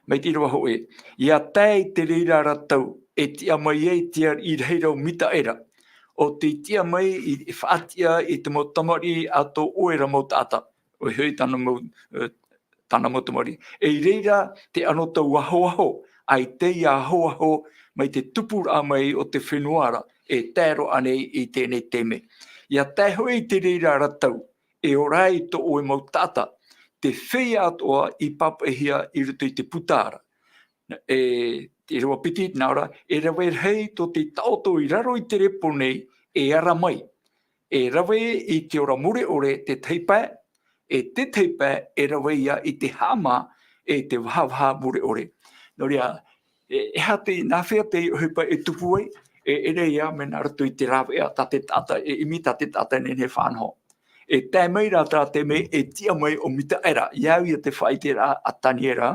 mai te ʻīrava hōʻē. ʻIa tae i te reira ra tau, e tiʻa mai ai te ariʻi rahi ra ʻo Mitaera. ʻO tei tiʻa mai i, i faʻatiʻa i te mau tamariʻi a tō ʻoe ra mau taʻata. ʻOia hoʻi tāna mau, e, tāna mau tamariʻi. E i reira te anotau ahoaho, ʻaita ia ahoaho mai te tupuraʻa mai o te fenua ra, e tae roa ānei i teie nei taime. ʻIa tae hoʻi i te reira ra tau, e ora ai tō ʻoe mau taʻata, te feiā atoʻa i pāpaʻihia i roto i te puta ra. E, te ʻīrava piti, nā ʻō ra, e rave rahi tō te taʻoto i raro i te repo nei, e ara mai. E rave i te ora mure ʻore te tahi pae, e te tahi pae e rave ia i te haʻamā, e te vahavaha mure ʻore. Nō reira, e, e aha te, nā hea te ʻohipa e tupu ai, e, e ʻere ia, mea nā roto i te rāveʻa tā te taʻata, e ʻimi tā te taʻata e nehenehe e faʻanaho. E tae mai ra terā taime, e tiʻa mai ʻo Mitaera, ʻia au ia te faʻaʻiteraʻa a Taniera,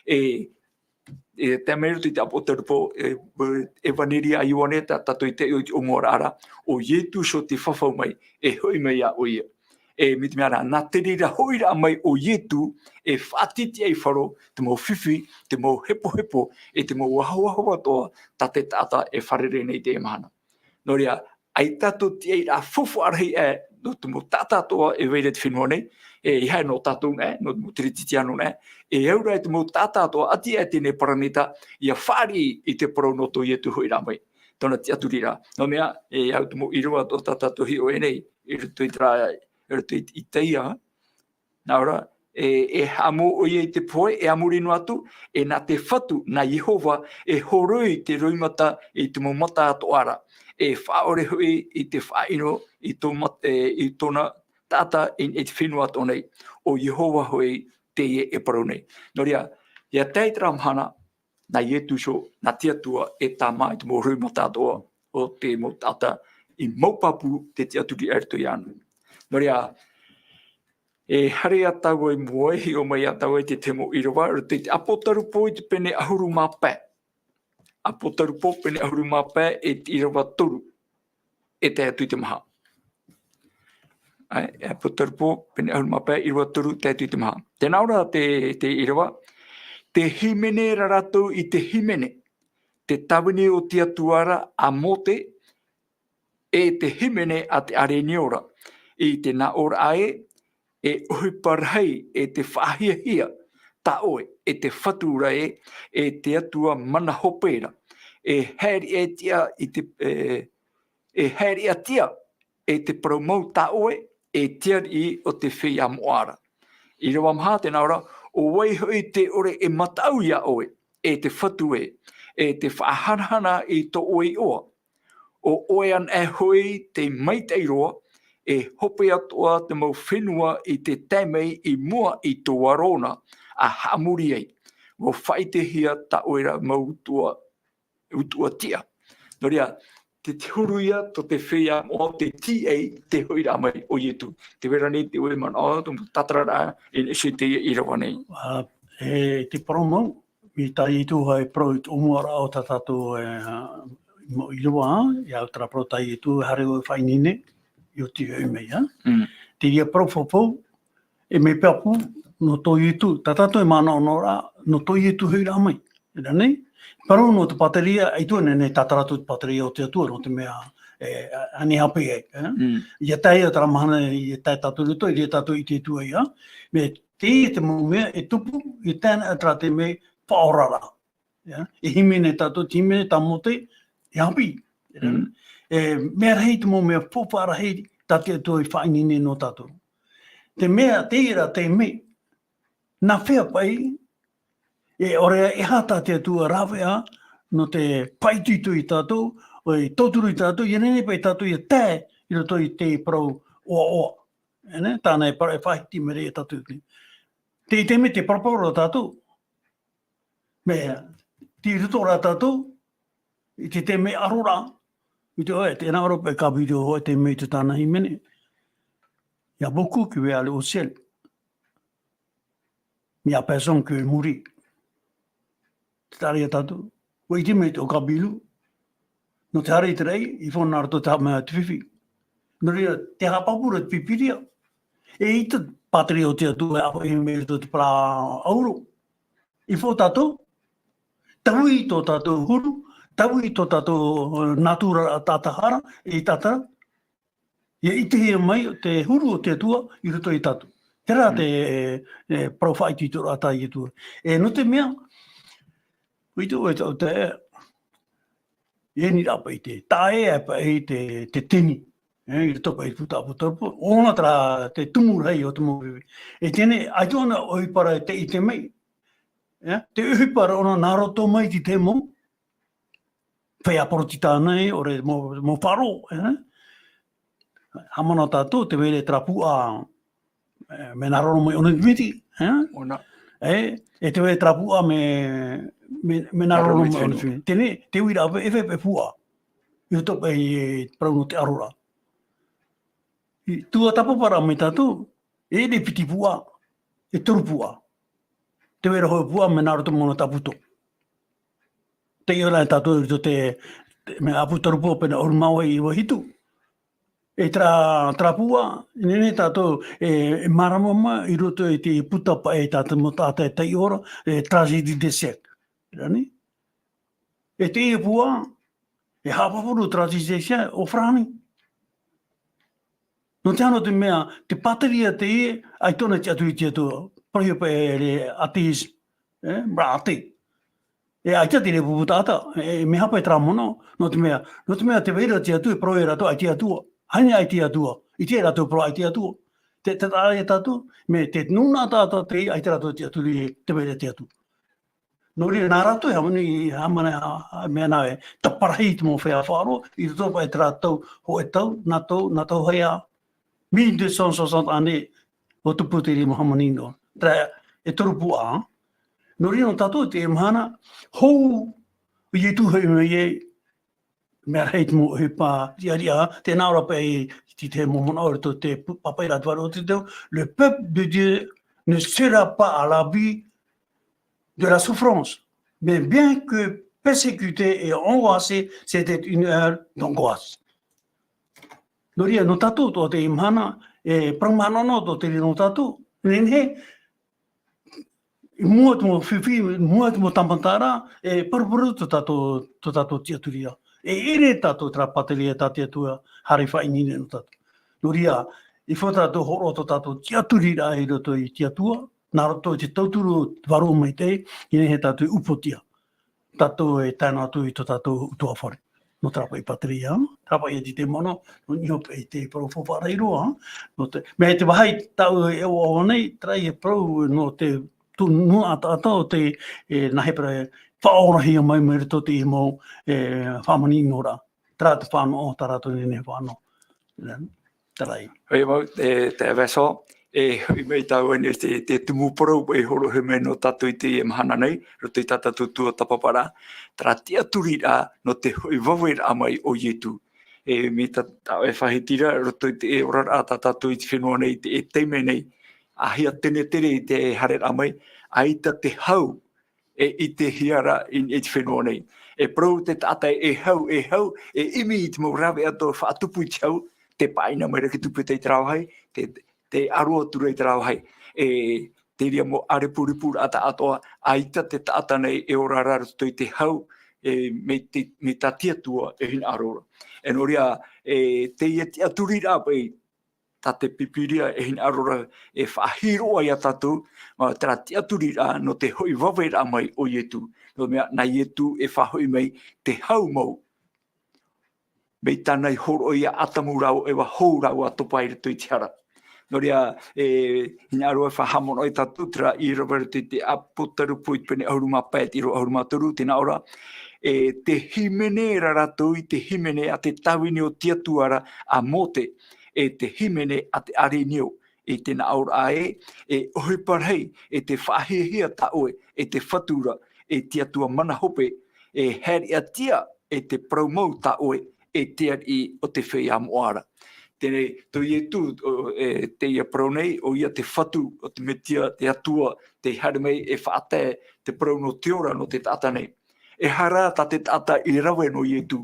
e, e tae mai roto i te ʻāpōsetolo Paula, e, e, ʻEvaneria a Ioane, tā tātou i te, i te ʻōmuaraʻa ra, ʻo Ietu Sōtefā e fafau mai, e hoʻi mai iā ʻoia. E mai te mea ra, nā te reira hoʻiraʻa mai o Ietu, e faʻatitiʻa i faro te mau fifi, te mau hepohepo, e te mau ahoaho atoʻa, tā te taʻata e fārerei nei i teie mahana. Nō reira, ʻaita tō tiʻairaʻa faufaʻa rahi aʻe, nō te mau taʻata atoʻa e vai ra i te fenua nei, e ʻeiaha nō tātou nei, nō te mau Teretitiano nei, e au ra i te mau taʻata atoʻa, ʻati aʻe teie nei paraneta, ʻia fāriʻi i te parau nō tō Ietu hoʻiraʻa mai. Tōna tiʻaturiraʻa. Nō te mea, e au te mau ʻīrava atoʻa tā tātou e hiʻo aʻe nei, i roto i terā, i roto i, i Isaia, nā ʻō ra, e, e haʻamou ʻoia i te pohe, e a muri noa atu, e nā te Fatu, nā Iehova, e horoi te roimata i te mau mata atoʻa ra, e faʻaʻore hoʻi i te faʻaʻino i tō mat-, e, i tōna taʻata i, i te fenua atoʻa nei, ʻo Iehova hoʻi teie e parau nei. Nō reira, ʻia tae i terā mahana, nā Ietu iho, nā te Atua e tāmā i te mau roimata atoʻa o te mau taʻata i mau pāpū te tiʻaturi i roto iāna. Nō reira, e haere ā tāua i mua, e hiʻo mai ā tāua i te tahi mau ʻīrava, roto i te ʻApotarupo i te pene ʻahuru mā pae. ʻApotarupo, pene ʻahuru mā pae, e te ʻīrava toru. E tae atu i te maha. ʻAe, ʻApotarupo, pene ʻahuru mā pae, ʻīrava toru, tae atu i te maha. Tē nā ʻō ra te, te ʻīrava, te hīmene ra rātou i te hīmene, te tāvini o te Atua ra a Mōte, e te hīmene a te ʻĀreni ora, i te nā ʻō ra ē, e ʻohipa rahi, e te faʻahiahia, tā ʻoe, e te Fatu ra ē, e te Atua mana hope ra, e haere ʻia tiʻa i te, e, e haere ʻia tiʻa, e te parau mau tā ʻoe, e te ariʻi o te feiā moʻa ra. ʻĪrava maha tē nā ʻō ra, ʻo vai hoʻi tē ʻore e mataʻu iā ʻoe, e te Fatu ē, e te faʻahanahana i tō ʻoe iʻoa. ʻO ʻoe anaʻe hoʻi te maitaʻi roa, e hope atoʻa te mau fenua i te tae mai i mua i tō aro na, a haʻamori ai. ʻUa faʻaʻitehia tā ʻoe ra mau utuʻa, utuʻa tiʻa. Nō reira, te, te huru ia tō te feiā moʻa, te tīaʻi, te hoʻiraʻa mai o Ietu. Tē vai ra nei te ʻoe manaʻo, tō mau tātararaʻa, i niʻa i teie ʻīrava nei. Ā, e, te parau mau, i tā Ietu e parau i te ʻōmuaraʻa o tā tātou, e, mau ʻīrava, ā, ʻia au terā parau tā Ietu, e haere ʻoe e faʻaineine, ʻia oti hoʻi mai, ā. Mm. Te reira parau faufaʻa, e mea pāpū, nō tō Ietu, tā tātou e manaʻo noa ra, nō tō Ietu hoʻiraʻa mai. Nō reira nei, parau nō te pātireia, ʻaita e nehenehe e tātara atu te pātireia o te Atua, nō te mea, e, a, ānei hape ai, e? Mm. ʻIa tae ia terā mahana, ʻia tae tātou i roto, ʻia tātou ʻite atu ai, ā? Mea, teie te mau mea e tupu, ʻia tae ana terā te mea faʻaoraraʻa. Ia, e hīmene tātou, te hīmene tā Mōte, e haʻapiʻi. Mm. E, mea rahi te mau mea faufaʻa rahi tā te Atua i faʻaineine nō tātou. Te mea, teie rā te mea, nā hea paʻi, e ʻore e aha tā te Atua rāveʻa, nō te faʻaitoito ia tātou, ʻo e tauturu ia tātou, ʻia nehenehe paʻi tātou ʻia tae i roto i te parau ʻoaʻoa. E nē, tāna e parau e faʻahiti mai ra ia tātou. Te, te mea te parapara o tātou, mea, tei roto ra tātou, i te, te mea aro ra, i te ʻoe, tē nā ʻō ra paʻi ka video ʻoe te mea i te tāna hīmene. Il y a beaucoup qui veulent aller au ciel. Mais il y a personne qui veut mourir. Te tāria tātou. ʻUa ʻite mai te ʻo ka bilu. Nō te haere i te raʻi, i fō nā roto te haʻamau te fifi. Nō reira, te haʻapāpū ra te Pīpīria. E ʻaita te pātireia o te Atua e ʻāfaʻi mai i roto te parau ʻauro. I fō tātou, taui tō tātou huru, taui tō tātou, e, nātura tātahara, e tātara. ʻIa ʻitehia mai te huru o te Atua i roto ia tātou. Terā Mm. te, e, parau faʻaitoitoraʻa tā Ietu. E nō te mea, ʻua ʻite ʻoe, ʻo te, e nī rā paʻi te, taʻa ʻē paʻi te, te teni. E, i roto paʻi i te puta ʻApotarupo, ʻo ʻōna terā te tumu rahi o te mau veve. E teie nei, ʻaita ʻōna ʻohipa ra e te ʻite mai. E, te ʻohipa ra ʻōna nā roto mai i te mau feiā poritita nei, ʻore mau, mau faʻaroʻo, e. Haʻamanaʻo tātou, tē vai ra terā puaʻa, e, mea nā roto mai ʻōna i te miti, e? ʻŌna. E, e tē vai ra terā puaʻa mea, mea, mea nā roto mai ʻōna i te miti. Teie nei, te uiraʻa paʻi, e fē paʻi puaʻa. I roto paʻi i te parau nō te aro ra. I tuatāpaparaʻa mai tātou, e ʻere piti puaʻa, e toru puaʻa. Tē vai ra hōʻē puaʻa mea nā roto mai ʻōna tāputo. Tē ʻite ra tātou i roto te, te, mea ʻApotarupo pene ʻahuru mā vaʻu, ʻīrava hitu. E terā, terā pū ā, e nehenehe tātou e, e mārama mai i roto i te puta paʻi tā te mau taʻata e taiʻo ra, e Tragédie des siècles. Rānei? E teie pū ā, e haʻapāpū Tragédie des siècles, ʻo Farāni. Nō te aha? Nō te mea, te pāteria teie, ʻaita tōna tiʻaturi i te Atua, parauhia paʻi e athéisme, e, mea athée. E ʻaita te reira pupu taʻata, e, mea hapa e terā manaʻo, nō te mea, nō te mea te vai ra te Atua, e parau e rātou ʻaita e Atua. Hānere ʻaita e Atua, ʻite rātou e parau ʻaita e Atua. Te, te taʻa ia tātou, mea te nūnaʻa taʻata teie, ʻaita rātou tiʻaturi i te vai ra te Atua. Nō reira, nā rātou e hāmani, hāmani, hā-, mea nā e, taparahi i te mau feiā faʻaroʻo, i roto paʻi terā tau, hōʻē tau, nā tau, nā tau hea, mille deux cent soixante années, ʻo tupu te reira mau hāmani noa. Terā, e toru pū ā. Nō reira, nō tātou i teie mahana, hou, ʻo Ietu hoʻi mai ai, mea rahi te mau ʻohipa riʻariʻa, tē nā ʻō ra paʻi i te mau manaʻo i roto i te pu-, pāpaʻi ra te vārua o te tau, le peuple de Dieu ne sera pas à l'abri de la souffrance, mais bien que persécuté et angoissé, c'était une heure d'angoisse. Nō reira, nō tātou tō teie mahana, e parau mahana noa tō te reira nō tātou, nehenehe, i mua te mau fifi, i mua te mau tāmata ra, e paruparu tō tātou, tō tātou tiʻaturi ra. E ʻere tātou terā pāteria tā te Atua, haere faʻaineine nō tātou. Nō reira, i fā tātou hōroʻa tō tātou tiʻaturi ra i roto i te Atua, nā roto i te tauturu o te Vārua Maitaʻi, i nehenehe tātou e upoʻotiʻa. Tātou e tae noa atu i tō tātou ʻutuāfare. Nō terā paʻi pāteria, terā paʻi e te manaʻo, nō niʻa paʻi i te parau faufaʻa rahi roa, nō te, mea te vāhi tāʻu e ʻoaʻoa nei, terā e parau nō te, tō nūnaʻa taʻata ʻo te, e, nāhea paʻi faʻaorahia mai mai roto i te mau, e, hāmani noa ra. Terā te fānaʻo, tā rātou e nehenehe e fānaʻo. Terā ia. ʻOia mau, e, te Vincent, e, hoʻi mai tāua nei te, te tumu parau, e hōroʻahia mai nō tātou i teie mahana nei, roto i tā tātou tuatāpaparaʻa, terā tiʻaturiraʻa nō te hoʻi vaveraʻa mai o Ietu. E, mai tā, tā e faʻahiti ra, roto i te, e, oraraʻa tā tātou i te fenua nei, te, e taime nei, ʻahia tenetere i te haereraʻa mai, ʻaita te hau, e ʻitehia ra i, i te fenua nei. E parau te taʻata e hau, e hau, e ʻimi i te mau rāveʻa tō faʻatupu i te hau, tē pāʻina mai ra ki tupu i te rāvahi, te, tē ʻaro atu ra i te rāvahi. E, te reira mau ʻārepurepu ra atoʻa, ʻaita te taʻata nei e ora ra roto i te hau, e, mai te, mai tā te Atua e hinaʻaro ra. E nō reira, e, teie tiʻaturiraʻa paʻi, tā te Pīpīria e hinaʻaro ra e faʻahiroʻa ia tātou, ā, terā tiʻaturiraʻa nō te hoʻi vaveraʻa mai o Ietu. Nō te mea, nā Ietu e faʻahoʻi mai te hau mau. Mai tāna i hōroʻa ia Atamu rāua ʻo Eva, hou rāua topa i roto i te hara. Nō reira, e, hinaʻaro e faʻahaʻamanaʻo ia tātou, terā i rave roto i te Apotarupo i te pene ʻahuru mā pae, te ʻīrava ʻahuru mā toru, tē nā ʻō ra, e, te hīmene ra rātou i te hīmene a te tāvini o te Atua ra a Mōte, e te hīmene a te ʻĀrenio, i te nā ʻō ra ē, e ʻohipa rahi, e te faʻahiahia tā ʻoe, e te Fatu ra, e te Atua mana hope, e haereraʻa tiʻa, e te parau mau tā ʻoe, e te ariʻi o te feiā moʻa ra. Teie, tō Ietu, ʻo, e, teie parau nei, ʻoia te Fatu, ʻo te Metia, te Atua, tē haere mai e faʻatae te parau nō te ora, nō te taʻata nei. Ehara tā te taʻata i rave nō Ietu.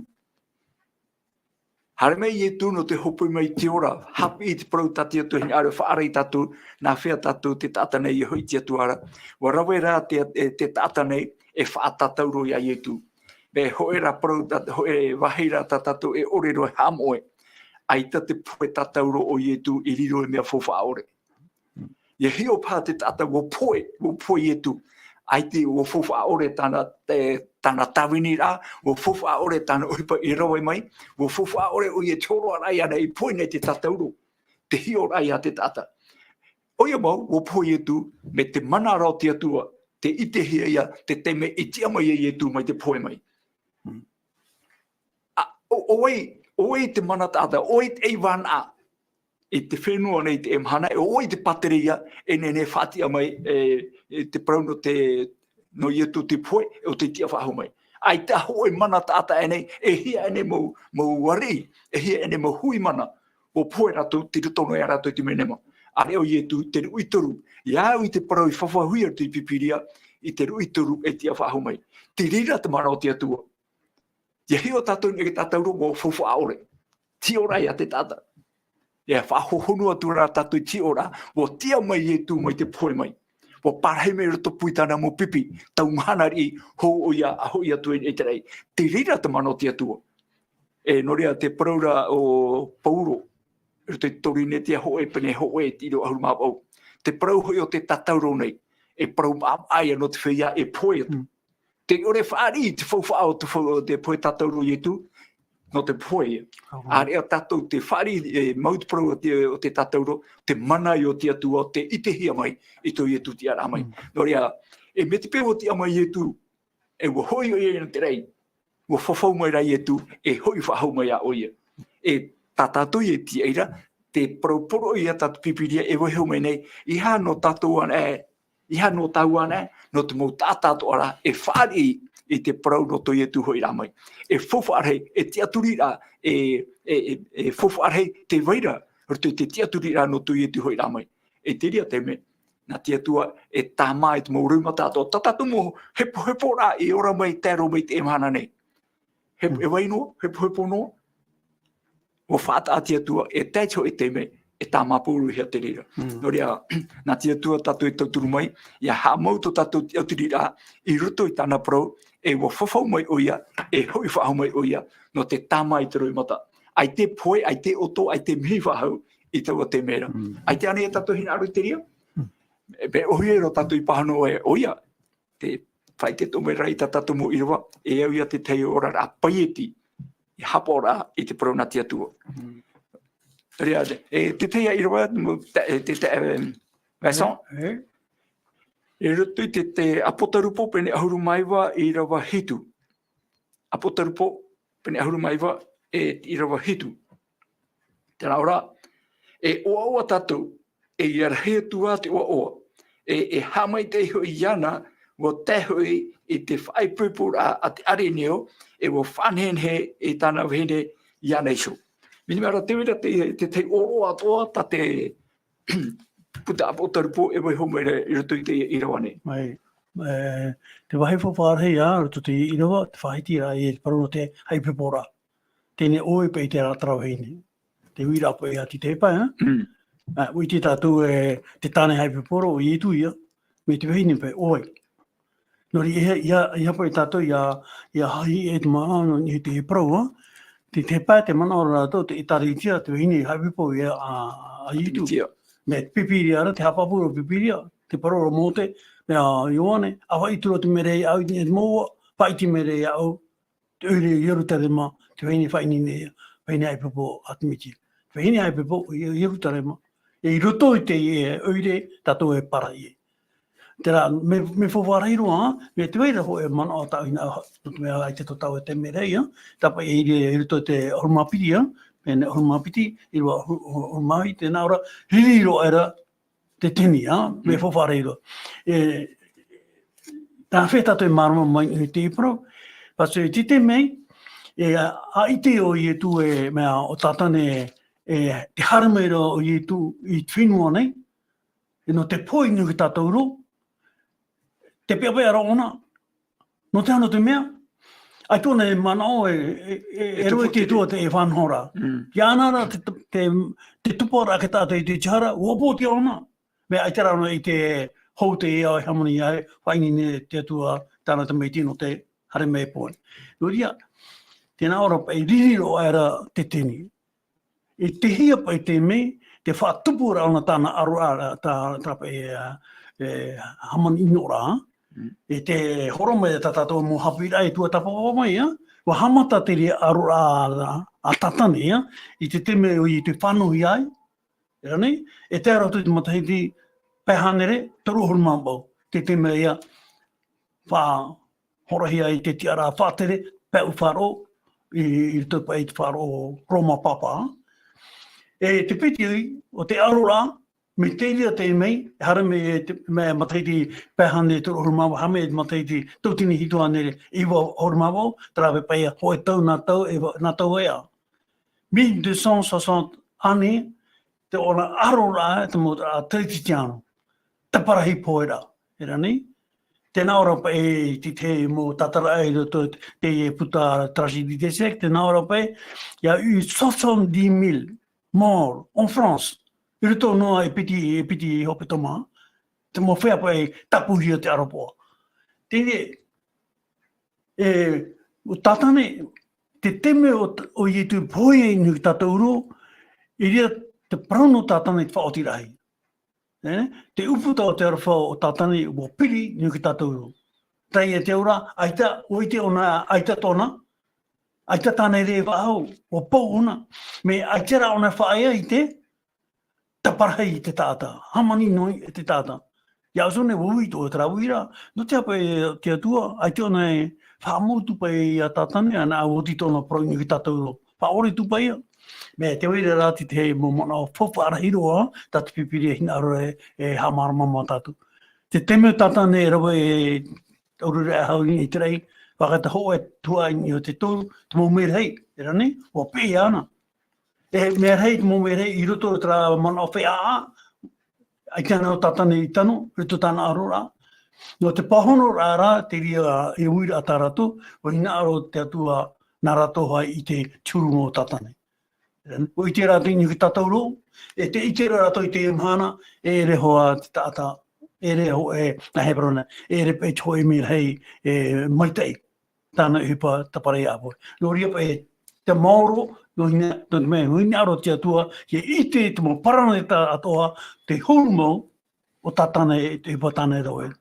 Haere mai Ietu nō te hope mai i te ora, haʻapiʻi i te parau tā te Atua hinaʻaro e faʻaara ia tātou, nāfea tātou te taʻata nei e hoʻi i te Atua ra. ʻUa rave rā te, e, te taʻata nei e faʻatātauro ia Ietu. Mea hōʻē rā parau, tā, hōʻē vāhi rā tā tātou e ʻore roa e haʻamoʻe. ʻAita te pohe tātauro o Ietu i riro ei mea faufaʻa ʻore. ʻIa hiʻo paha te taʻata ʻua pohe, ʻua pohe Ietu. ʻAita ʻua faufaʻa ʻore tāna, e, tāna tāviniraʻa, ʻua faufaʻa ʻore tāna ʻohipa i rave mai, ʻua faufaʻa ʻore ʻoia i te hōroʻaraʻa iāna i pohe nei te tātauro, te hiʻoraʻa ia te taʻata. ʻOia mau, ʻua pohe Ietu, mai te mana ra o te Atua, tē ʻitehia ia, te taime i tiʻa mai ai Ietu mai te pohe mai. ʻA, ʻo, ʻo vai, ʻo vai te mana taʻata, ʻo vai te vānaʻa i te fenua nei i teie mahana, e ʻo vai te pāteria e nehenehe e faʻatiʻa mai, e, e te parau nō te, nō Ietu te pohe, ʻo tei tiʻa faʻahou mai. ʻAita hōʻē mana taʻata aʻe nei, e hia aʻe nei mau, mau ariʻi, e hia aʻe nei mau hui mana, ʻua pohe rātou, tei roto noa ia rātou i te menemā. ʻĀreʻa ʻo Ietu, te ruʻi toru, ʻia au i te parau i fafahuhia i te Pīpīria, i te ruʻi toru e tiʻa faʻahou mai. Te reira te mana o te Atua. ʻIa hiʻo tātou i niʻa i te tātauro ʻua faufaʻa ʻore. Te hiʻoraʻa ia te taʻata. E faʻahohonu atu rā tātou i te hiʻoraʻa, ʻua tiʻa mai Ietu mai te pohe mai. ʻUa parahi mai i roto pū i tāna mau pipi, tau mahana riʻi, hou ʻoia, a hoʻi atu i te raʻi. Te reira te mana o te Atua. E, nō reira te parau ra o Paulo, i roto i te Korinetia hōʻē, pene hōʻē, te ʻīrava ʻahuru mā vaʻu. Te parau hoʻi o te tātauro nei, e parau maʻamaʻa ia nō te feiā e pohe atu. Mm. Te ʻore fāriʻi te faufaʻa o te fau-, o te pohe tātauro o Ietu, nō te pohe ia. Aha. ʻAreʻa tātou te fāriʻi, e, mau te parau o te, o te tātauro, te mana ia o te Atua, te ʻitehia mai, i tō Ietu tiʻaraʻa mai. Mm. Nō reira, e mea te peu ʻua tiʻa mai Ietu, e ʻua hoʻi ʻoia i te raʻi, ʻua fafau mai rā Ietu, e hoʻi faʻahou mai ā ʻoia. E tā tātou e tiʻa ra, te parau poroʻi a tātou Pīpīria e vaiiho mai nei, ʻeiaha nō tātou anaʻe, ʻeiaha nō tāua anaʻe, nō te mau taʻata atoʻa ra, e fāriʻi i te parau nō tō Ietu hoʻiraʻa mai. E faufaʻa rahi, e tiʻaturi ra, e, e, e, e faufaʻa rahi, tē vai ra, roto i te tiʻaturiraʻa nō tō Ietu hoʻiraʻa mai. E te reira te mea, nā te Atua e tāmā i te mau roimata atoʻa. Tā tātou mau hepoheporaʻa i ora mai, tae roa mai i teie mahana nei. He, Mm. e vai noa, hepohepo noa, ʻua faʻataʻa te Atua, e tae te hōʻē taime, e tāmā paurohia te reira. Mm. Nō reira, nā te Atua tātou e tauturu mai, ʻia haʻamau tō tātou tiʻaturiraʻa, i roto i tāna parau, e ʻua fafau mai ʻoia, e hoʻi faʻahou mai ʻoia, nō te tāmā i te roimata. ʻAita e pohe, ʻaita e ʻoto, ʻaita e mihi faʻahou, i taua taime ra. Mm. ʻAita ānei e tātou hinaʻaro i te reira? Mm. E, mea ʻōhie roa tātou i pāhono e, ʻoia, te faʻaʻite atoʻa mai ra i tā tātou mau ʻīrava, e au ia te tahi oraraʻa paieti, e haʻapaʻoraʻa i te parau nā te Atua. Mm. Reira, e, te tahi ʻīrava, mo, te, e, te, te, e, Vincent? E, e. I roto i te, te Apotarupo, pene ʻahuru mā iva, ʻīrava hitu. Apotarupo, pene ʻahuru mā iva, e, ʻīrava hitu. Tē nā ʻō ra, e ʻoaʻoa tātou, e ʻia rahi atu ā te ʻoaʻoa. E, e haʻamaitaʻi hoʻi iāna, ʻua tae hoʻi i te faʻaipoiporaʻa a te ʻārenio, e ʻua faʻanehenehe i tāna vahine iāna iho. Mea nā reira te vai ra te, te tahi ʻōroʻa atoʻa tā te puta Apotarupo e vaiiho mai ra i roto i te ʻīrava nei. Mai, e, te vāhi faufaʻa rahi ā, roto i te ʻīrava, te faʻahiti ra, e te parau nō te haʻaipoiporaʻa. Teie nei ʻoe paʻi terā, terā vahine. Te uiraʻa paʻi a te, te pae, ā? Mm. Ā, ʻua ʻite tātou e te tāne haʻaipoipora, ʻo Ietu ia, mai te vahine paʻi, ʻoe. Nō reira, ʻeiaha, ʻeiaha paʻi tātou ʻia, ʻia haʻi e te manaʻo nō niʻa i te parau, ā? Te, te pae, te manaʻo ra rātou, te ʻĒtārētia, te vahine haʻaipoipo ia a, a Ietu. Ietu. Mea te Pīpīria ra, te haʻapāpū ra Pīpīria, te parau ra Mōte, mea Ioane, ʻa faʻaʻite atu ra te meraʻa iāʻu i te mouʻa, faʻaʻite meraʻa iāʻu, te ʻoire o Ierutarema, te vahine faʻaineine ia, vahine haʻaipoipo Ātemitia. Te vahine haʻaipoipo o Ie-, Ierutarema, e i roto i te, e, ʻoire tātou e pāraʻi ai. Terā, mea, mea faufaʻa rahi roa, mea te vai ra hōʻē manaʻo tāʻu hinaʻaro, nō te mea ʻaita tō tāua taime ra ia, tāpaʻi i, i roto i te ʻahuru mā piti ia, pene ʻahuru mā piti, ʻīrava ʻahu-, ʻahuru mā iva, tē nā ʻō ra, riri roa aʻera, te tini, ā, mea Mm. faufaʻa rahi roa. E, tā fea tātou e mārama mai i te parau, parce que te taime, e, ʻa, ʻaita ʻo Ietu e, mea, ʻo Tātane, e, te haere mai ra ʻo Ietu i te fenua nei, e nō te pohe i niʻa i tātou ra, te peʻapeʻa ra ʻōna, nō te aha, nō te mea, ʻaita ʻōna e manaʻo e, e, e, e E rave te tupu te tua te e faʻanahoraʻa. Mm. ʻIa ana ra te, te, te tupu ra ake tātou i te hara, ʻua pōtia ʻōna. Mea ʻaita rā ʻōna i te hou te ao e hāmani ai, faʻaineine te Atua tāna tamaiti nō te haere mai e pohe. Nō reira, tē nā ʻō ra paʻi riri roa aʻera te tini. I te hia paʻi te mea, te faʻatupu ra ʻōna tāna aro ra, tā, tā paʻi, e, e, hāmani ʻino ra. Mm. I te horo mai tā tātou mau haʻapiʻiraʻa e tuatāpapa mai, ā, ʻua haʻamata te reira aro ra a, a Tātane, ā, i te taime ʻo ia i te fānauhia ai, e rā nei, e tae roa atu i te matahiti pae hānere, toru ʻahuru mā vaʻu, te taime ia, fa-, horahia ai te tiʻaraʻa faʻatere, pae ʻū faʻaroʻo, i, i roto paʻi i te faʻaroʻo Roma Papa. E te piti o te aro ra, mai te reira taime, e haere mai e te, mea matahiti pae hānere toru ʻahuru mā vaʻu, haere mai e te matahiti tauatini hitu hānere iva ʻahuru mā vaʻu, terā paʻi hōʻē tau nā tau e va-, nā tau ea. Mille deux cent soixante années, te ʻōna aro ra, te mau, a, Teretitiano. Taparahi pohe ra, e rā nei. Tē nā ʻō ra paʻi te, te mau tātaraʻa i roto i te puta Tragédie des siècles, tē nā ʻō ra paʻi, il y a eu soixante-dix mille Maure, en France, i roto noa e piti, e piti hopetoma, te mau feiā paʻi tāpūhia te aroha. Teie, e, ʻo Tātane, te taime ʻo, ʻo Ietu e pohe i niʻa i tātou roa, i reira te parau nō Tātane i te faʻaoti rahi. E, te ʻūputa o te aroha o Tātane ʻua piri i niʻa i tātou roa. Teie te auraʻa, ʻaita, ʻua ʻite ʻōna, ʻaita tōna, ʻaita tāna i reira e faʻahou, ʻua pou ʻōna, mea ʻaita rā ʻōna e faʻaea i te, taparahi i te taʻata, hāmani noa i te taʻata. ʻIa ʻoso nei ʻua ui atoʻa terā uiraʻa, nō te aha paʻi te Atua, ʻaita ʻōna e faʻamoʻe atu paʻi ia Tātane, ʻanaʻe ʻua oti tōna parau i niʻa i tātou roa. Faʻaʻore atu paʻi ia. Mea te reira rā te, te mau manaʻo faufaʻa rahi roa, tā te Pīpīria e hinaʻaro e, e haʻamārama mai ia tātou. Te taime ʻo Tātane e rave e ʻaururu e hau i te raʻi, faʻaʻite hōʻē tuhaʻa i niʻa i te toru, te mau merahi, e rā nei, ʻua peʻe ʻōna. E mea rahi, te mau mea rahi, i roto i terā manaʻo feiā, ʻaita ʻōna ʻo Tātane i tano, i roto i tāna aroraʻa. Nō te pāhonoraʻa rā, te reira e uiraʻa tā rātou, ʻua hinaʻaro te Atua nā rātou hoʻi i te huru mau o Tātane. ʻUa ʻite rātou i niʻa i tātou roa, e tē ʻite ra rātou i teie mahana, e ʻere hoʻi te taʻata, e ʻere hoʻi, e, nā hebron, e ʻere paʻi te hōʻē mea rahi, e maitaʻi. Tāna ʻohipa taparahi ʻāpō. Nō reira paʻi, te maoro, nō hina, nō te mea, nō hinaʻaro te Atua, ʻia ʻite te mau paraneta atoʻa, te huru mau, ʻo Tātane, te ʻohipa tāna e rave.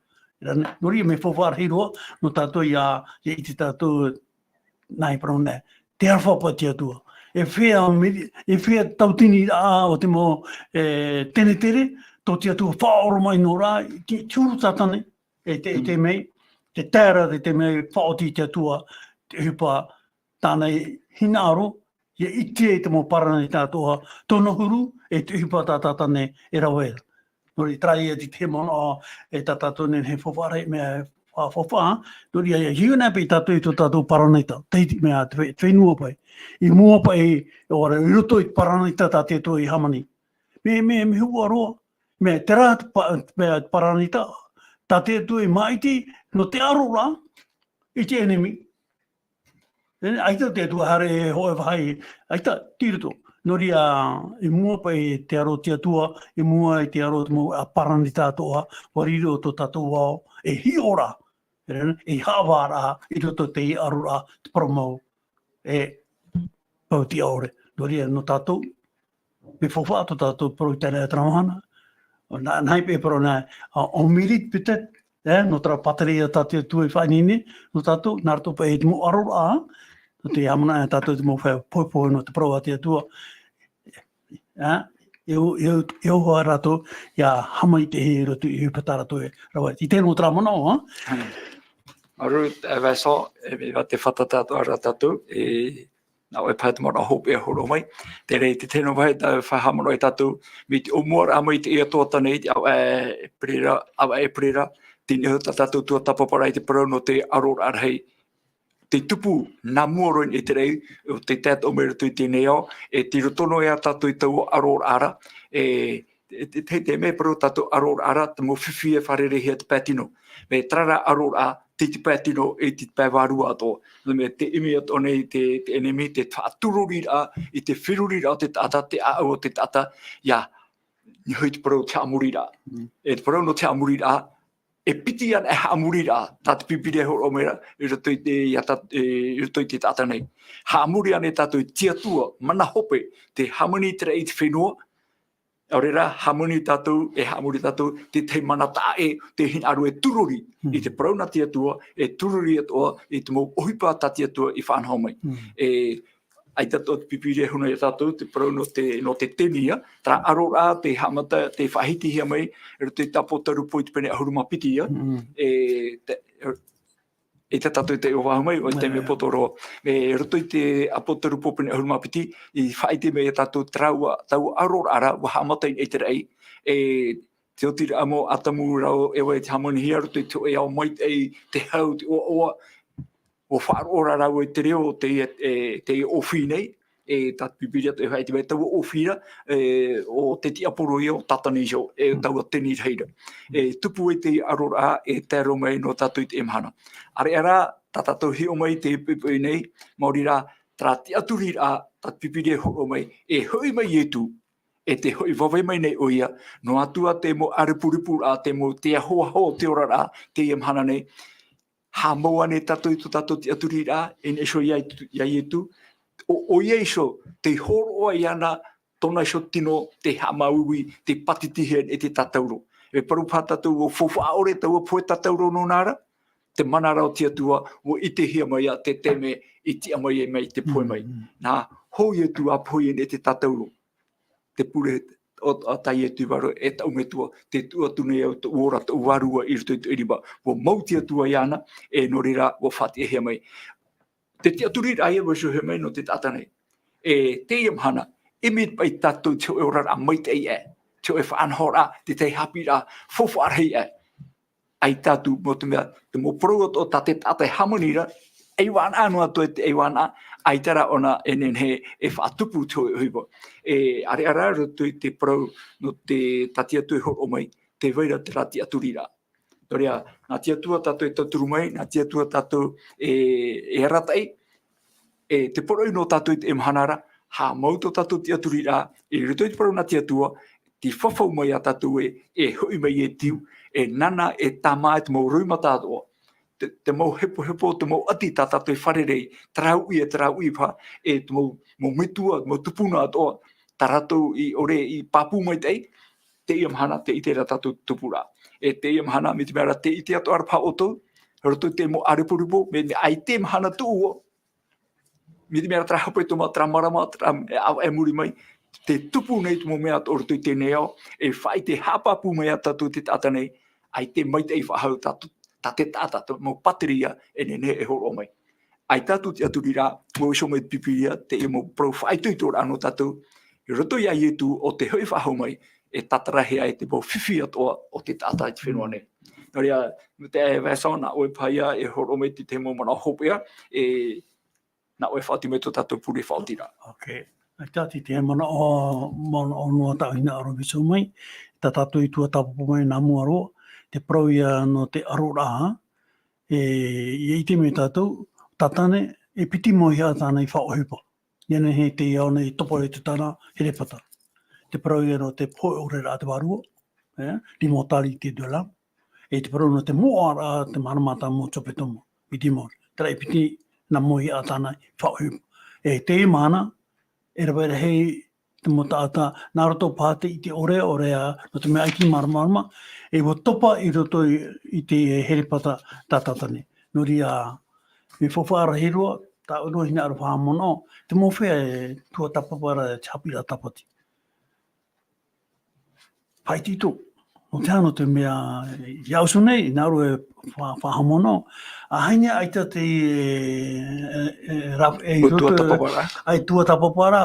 Nō reira, mea faufaʻa rahi roa, nō tātou ʻia, ʻia ʻite tātou, nā hebron, te aroha paʻi te Atua. E feiā miri-, e feiā tauatini raʻa o te mau, e, tenetere, tō te Atua faʻaoromaʻi noa ra, i te huru Tātane, e te, e te mea, te tae ra, te, te mea faʻaoti te Atua, te ʻohipa tāna e hinaʻaro, ʻia ʻite ai te mau paraneta atoʻa, tōna huru, e te ʻohipa tā Tātane e rave ra. Nō reira, terā ia te, te manaʻo, e tā tātou nei, e faufaʻa rahi, mea, fa-, faufaʻa, nō reira, ʻia hiʻo anaʻe paʻi tātou i tō tātou paraneta, te, te mea, te fe-, te fenua paʻi. I mua paʻi, ʻo ʻoia, i roto i te paraneta tā te Atua i hāmani. Mea, mea, mea huʻa roa, mea, terā te pa-, mea, paraneta, tā te Atua i māʻiti, nō te aroraʻa, i te ʻenemi. E, ʻaita te Atua haere e hōʻē vāhi, ʻaita, tei roto. Nō reira, i mua paʻi te aro o te Atua, i mua i te aro o te mau, ā, paraneta atoʻa, ʻua riro tō tātou ao, e hiʻo ra, e, e haʻavā ra, i roto i te aroraʻa, te parau mau, e, pau tiʻa ʻore. Nō reira, nō tātou, mea faufaʻa tō tātou parau i teie nei mahana. Nā, nāhea paʻi e parau nā, ā, on mérite peut-être, e, nō terā pātireia tā te Atua i faʻaineine, nō tātou, nā roto paʻi i te mau aroraʻa, nō te haʻamanaʻo ia tātou te mau feiā pohepohe nō te parau a te Atua. E, e, e, e ʻoaʻoa rātou, ʻia hāmani te hē i roto i te ʻohipa tā rātou e rave. I te nō terā manaʻo, ā? Māuruuru, e, Vincent, e, e te fātata atoʻa ra tātou, e, nā ʻoe paʻi te manaʻo hopeʻa e hōroʻa mai. Terā te tahi noa vāhi tau faʻahaʻamanaʻo ia tātou, mai te ʻōmuaraʻa mai i te ʻāvaʻe atoʻa nei, te ʻāvaʻe Eperēra, ʻāvaʻe Eperēra, teie nei tā tātou tuatāpaparaʻa i te parau nō te aroraʻa rahi. Tei tupu nā mua roa i te raʻi, ʻo tei tae atoʻa mai i roto i teie nei ao, e tei roto noa ia tātou i taua aroraʻa ra, e, e, te, te, te mea parau tātou aroraʻa ra, te mau fifi e fārereihia te pae tino. Mea terā rā aroraʻa, tei te pae tino, e tei te pae vārua atoʻa. Nō te mea te ʻimi atoʻa nei te, te ʻenemi, te faʻatururiraʻa, i te feruriraʻa o te taʻata, te ʻāʻau o te taʻata, ʻia, niʻa hoʻi te parau te haʻamoriraʻa. Mm. E te parau nō te haʻamoriraʻa, e piti ana e haʻamoriraʻa, tā te Pīpīria e hōroʻa mai ra, i roto i te, ia tā, e, i roto i te taʻata nei. Haʻamori ana tātou i te Atua, mana hope, tē hāmani i te raʻi i te fenua, ʻaore rā, hāmani tātou, e haʻamori tātou, te tahi mana taʻa ʻē, tē hinaʻaro e turori, Mm. i te parau nā te Atua, e turori atoʻa, i te mau ʻohipa tā te Atua i faʻanaho mai. Mm. E, ʻaita atoʻa te Pīpīria e huna ia tātou, te parau nō te, nō te tēniti, terā aroraʻa, tē haʻamata, tē faʻahitihia mai, i roto i te ʻĀpōtarupo i te pene ʻahuru mā piti, Mm. e, te, e tā tātou i te ʻōvāhu mai, ʻo te Ē. mea poto roa. E, i roto i te ʻĀpōtarupo pene ʻahuru mā piti, i faʻaʻite mai ia tātou terā ua, taua aroraʻa ra, ʻua haʻamata i te raʻi, e, te otiraʻa mau o ʻĀtamu rāua ʻo ʻEva i te hāmanihia i roto i te hōʻē ao maitaʻi, te hau, te ʻoaʻoa, ʻua faʻaroʻo ra rāua i te reo o te, e, te ʻōfī nei, e, tā te Pīpīria tē faʻaʻite mai taua ʻōfī ra, e, ʻo te tiaporo ïa ʻo Tātane iho, e, Mm. taua tēniti rahi ra. E, tupu ai te aroraʻa, e tae roa mai nō tātou i teie mahana. ʻAreʻa rā, tā tātou hiʻo mai i te poʻipoʻi nei, maori rā, Terā tiʻaturiraʻa, tā te Pīpīria e hōroʻa mai, e hoʻi mai Ietu, e te hoʻi vave mai nei ʻoia, noa atu ā te mau ʻārepurepu rā, te mau te ahoaho o te oraraʻa, teie mahana nei, haʻamau ānei tātou i tō tātou tiʻaturiraʻa, e nehenehe iho iā Ietu, iā Ietu, ʻo, ʻoia iho, tei hōroʻa iāna, tōna iho tino, tei haʻamāuiui, tei pātitihia e te tātauro. E parau paha tātou ʻua faufaʻa ʻore taua pohe tātauro nōna ra, te mana ra o te Atua, ʻua ʻitehia mai ā te taime i tiʻa mai ai mai te pohe mai. Mm, mm. Nā, hou Ietu ʻa pohe nei te tātauro. Te pure o, o tā Ietu i vārua, e taʻu Metua, tē tuʻu atu nei au tōʻu ora, tōʻu vārua i roto i tōʻu rima. ʻUa mau te Atua iāna, e nō reira, ʻua faʻatiʻahia mai. Te tiʻaturiraʻa ïa ʻua iho mai nō te taʻata nei. E teie mahana, ʻimi paʻi tātou i te hōʻē oraraʻa maitaʻi aʻe, te hōʻē faʻanahoraʻa, te tahi haʻapiʻiraʻa faufaʻa rahi aʻe. ʻAita atu, nō te mea, te mau parau atoʻa tā te taʻata e hāmani ra, ʻeivaʻanaʻa noa atu e te ʻeivaʻanaʻa, ʻaita rā ʻōna e nehenehe e faʻatupu te hōʻē ʻohipa. E ʻāreʻa rā roto i te parau nō te, tā te Atua e hōroʻa mai, tē vai ra terā tiʻaturiraʻa. Nō reira, nā te Atua tātou e tauturu mai, nā te Atua tātou e, e arataʻi, e te poroʻi nō tātou i teie mahana ra, haʻamau tō tātou tiʻaturiraʻa, i roto i te parau nā te Atua, tei fafau mai iā tātou ē, e hoʻi mai Ietu, e nāna e tāmā e te mau roimata atoʻa. Te, te mau hepohepo, te mau ʻati tā tātou e fārerei, terā uʻi e terā uʻi paha, e te mau, mau metua, mau tupuna atoʻa, tā rātou i ʻore i pāpū maitaʻi, teie mahana, tē ʻite ra tātou te tupuraʻa. E teie mahana, mai te mea ra tē ʻite atoʻa ra paha ʻoutou, roto i te mau ʻārepurepu, mai, mai, ʻaita e mahana tuʻu, mai te mea ra terā hape tōmā, terā marama, terā, e, ʻāvaʻe muri mai, tē tupu nei te mau mea atoʻa roto i teie nei ao, e faʻaʻite haʻapāpū mai iā tātou te taʻata nei, ʻaita e maitaʻi faʻahou tā, tā te taʻata, te mau pāteria, e nehenehe e hōroʻa mai. ʻAita atu te tiʻaturiraʻa, ʻua iho mai te Pīpīria, teie mau parau faʻaitoitoraʻa nō tātou, i roto iā Ietu ʻo tē hoʻi faʻahou mai, e tātarahia ai te mau fifi atoʻa o te taʻata i te fenua nei. Nō reira, nō te Vincent, nā ʻoe paha ïa e hōroʻa mai te, te mau manaʻo hopeʻa, e, nā ʻoe e faʻaoti mai tō tātou pure faʻaotiraʻa. Ok. ʻAita te, te manaʻo, manaʻo noa tāʻu hinaʻaro e iho mai, tā tātou i tuatāpapa mai nā mua roa, te parau ïa nō te ʻaroraʻa, e, ʻia ʻite mai tātou, Tātane, e piti mau hiʻa tāna i faʻaʻohipa. ʻIa nehenehe teie ao nei i topa i te tāna herepata. Te parau ïa nō te pohe ʻore ra te vārua, e, l'immortalité de l'âme. E te parau nō te moʻaraʻa, te marama tā mau topetoma, piti mau. Terā e piti nā mau hiʻa tāna i faʻaʻohipa. E teie mahana, e rave rahi te mau taʻata, nā roto paha te ʻite ʻore, ʻore ā, nō te mea ʻaita i māramarama, e ʻua topa i roto i, i te herepata tā Tātane. Nō reira, mea faufaʻa rahi roa, tāʻu noa hinaʻaro faʻahaʻamanaʻo, te mau feiā e tuatāpapa ra te haʻapiʻiraʻa tāpati. Faʻaitoito. Nō te aha, nō te mea, iāʻu iho nei, hinaʻaro e fa-, faʻahaʻamanaʻo. ʻAita ʻaita te, e, e, ra-, e, ʻUa roto, tuatāpapa ra. ʻAi, tuatāpapa ra.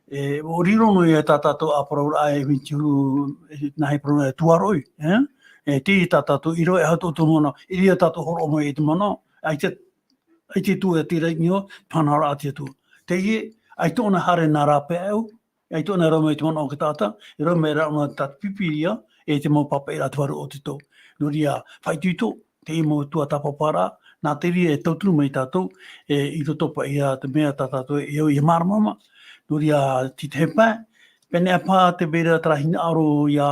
E, ʻua riro noa ïa tā tātou ʻāparauraʻa e mea tū, e, nā hea parau e tuaroʻi, e? E, teie tā tātou ʻīrava, e aha tō tātou manaʻo, ʻeʻere ïa tātou hōroʻa mai i te manaʻo, ʻaita, ʻaita e tuatāpapa ra i niʻa i te faʻanahoraʻa a te Atua. Teie, ʻaita ʻōna e haere nā rāpae ʻāʻau, ʻaita ʻōna e rave mai i te manaʻo o te taʻata, e rave mai rā ʻōna tā te Pīpīria, e te mau pāpaʻiraʻa a te Vārua ʻOtua. Nō reira, faʻaitoito, teie mau tuatāpaparaʻa, nā te reira e tauturu mai tātou, e, i roto paʻi i te mea tā tātou e au ʻia māramarama. Nō reira, tei te hepetoma, pēneiaʻe paha tē vai ra terā hinaʻaro ʻia,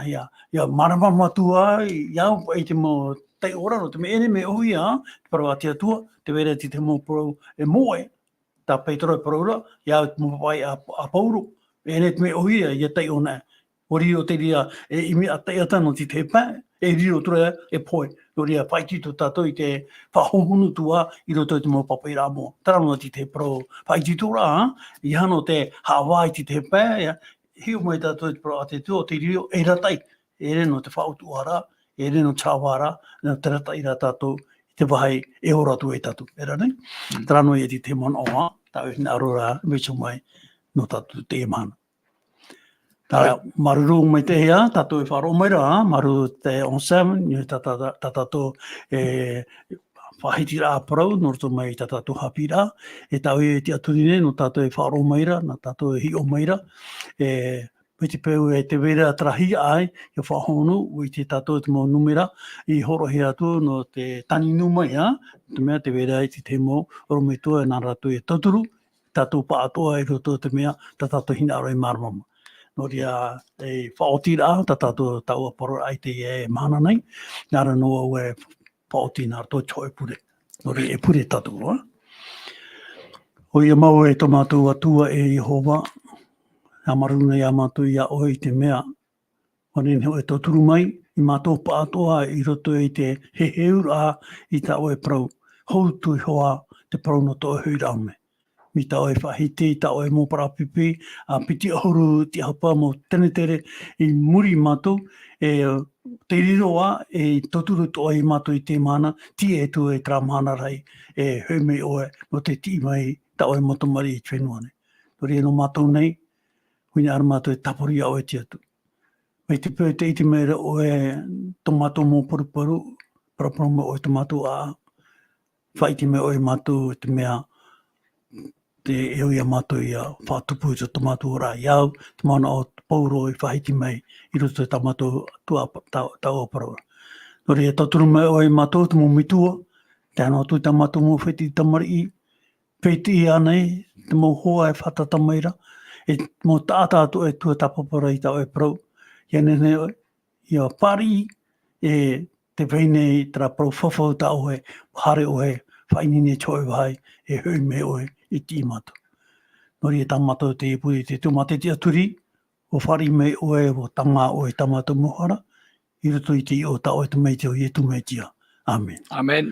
ʻia, ʻia māramarama atu ai, ʻia au paʻi i te mau taiʻoraʻa, nō te mea ʻeʻere mea ʻōhie, te parau a te Atua, tē vai ra te, te mau parau e moʻe, tā Petero e parau ra, ʻia au i te mau pāpaʻi a, a Pauro, ʻeʻere te mea ʻōhie, ʻia taiʻo na. ʻUa riro te reira, e ʻimi ʻa taʻata nō te hepetoma, e riro atu ra e pohe. Nō reira, faʻaitoito tātou i te faʻahohonu atu ā i roto i te mau pāpaʻiraʻa moʻa. Terā noa te, te parau faʻaitoitoraʻa, ʻia hano te haʻavā i te hepetoma, ʻia hiʻo mai tātou i te parau a te Atua, ʻo tei riro, e arataʻi, ʻeʻere nō te faʻautuʻaraʻa, ʻeʻere nō te haʻavāraʻa, nō te arataʻiraʻa tātou, i te vāhi e ora atu ai tātou. E rā nei? Mm. Terā noa ia te, te manaʻo ā, tāʻu hinaʻaro ra, e iho mai, nō tātou teie mahana. Terā, māuruuru maitaʻi ā, tātou e faʻaroʻo mai ra, māuruuru te Anselme, i tā, tā, tā, tā tātou, e, faʻahitiraʻa parau, nō roto mai i tā tātou haʻapiʻiraʻa, e tāʻu e tiʻaturi nei, nō tātou e faʻaroʻo mai ra, nā tātou e hiʻo mai ra, e, Mai te peu e te vera tarahi ai, ia faʻahonu, ʻua ʻite tātou te mau numera, i horoʻahia atu nō te taninu mai, ā, te mea te vera i te tahi mau ʻorometua nā rātou e tauturu, tātou pāʻatoʻa i roto te mea, tā tātou hinaʻaro e māramarama. Nō reira, e faʻaotiraʻa, tā tātou taua parau ʻaita e mahana nei, nā reira noa ʻoe faʻaoti nā roto i te hōʻē pure. Nō reira e pure tātou, ā. ʻOia mau e tō mātou Atua e Iehova, haʻamāuruuru nei ā mātou iā ʻoe i te mea, ʻua nehenehe ʻoe e tauturu mai, ia mātou pāʻatoʻa i roto i te heheuraʻa i tā ʻoe parau. Hou atu iho ā te parau nō tō ʻoe hoʻi rave. Mai tā ʻoe faʻahiti, tā ʻoe mau parau ʻāpīpī, ā, piti ʻahuru tiʻahapa mau tenetere i muri iā mātou, e, te riro ā, e tauturu atoʻa iā mātou i teie mahana, tīaʻi atu i terā mahana rahi, e hoʻi mai ʻoe, nō te tiʻi mai tā ʻoe mau tamariʻi i te fenua nei. Nō reira nō mātou nei, ʻua hinaʻaro mātou e tāpura iā ʻoe e tiʻa atu. Mai te peu tē ʻite mai ra ʻoe tō mātou mau paruparu, paraparau mai ʻoe tō mātou ʻāʻau, faʻaʻite mai ʻoe iā mātou i te mea, tē ʻoe iā mātou ia faʻatupu i tō mātou oraraʻa, ʻia au, te manaʻo o Pauro i faʻahiti mai i roto i tā mātou tuaʻa, tā, taua parau. Nō reira, tauturu mai ʻoe iā mātou te mau metua, tē haere atu i tā mātou mau fētiʻi tamariʻi, fētiʻi ānei te mau hoa e fātata mai ra, e mau taʻata atoʻa e tuatāpapa ra i tā ʻoe parau, ʻia nehenehe ʻoe, ʻia fāriʻi, e tē vai nei terā parau fafau tā ʻoe, haere ʻoe, faʻaineine i te hōʻē vāhi, e hoʻi mai ʻoe, e tiʻi iā mātou. Nō reira tā mātou te pure i te Atua Maitaʻi ʻo Turi, ʻua fāriʻi mai ʻoe, ʻua tāmā ʻoe i tā mātou mau hara, i roto i te iʻoa o tā ʻoe Tamaiti ʻo Iesu Mesia. ʻĀmene. ʻĀmene.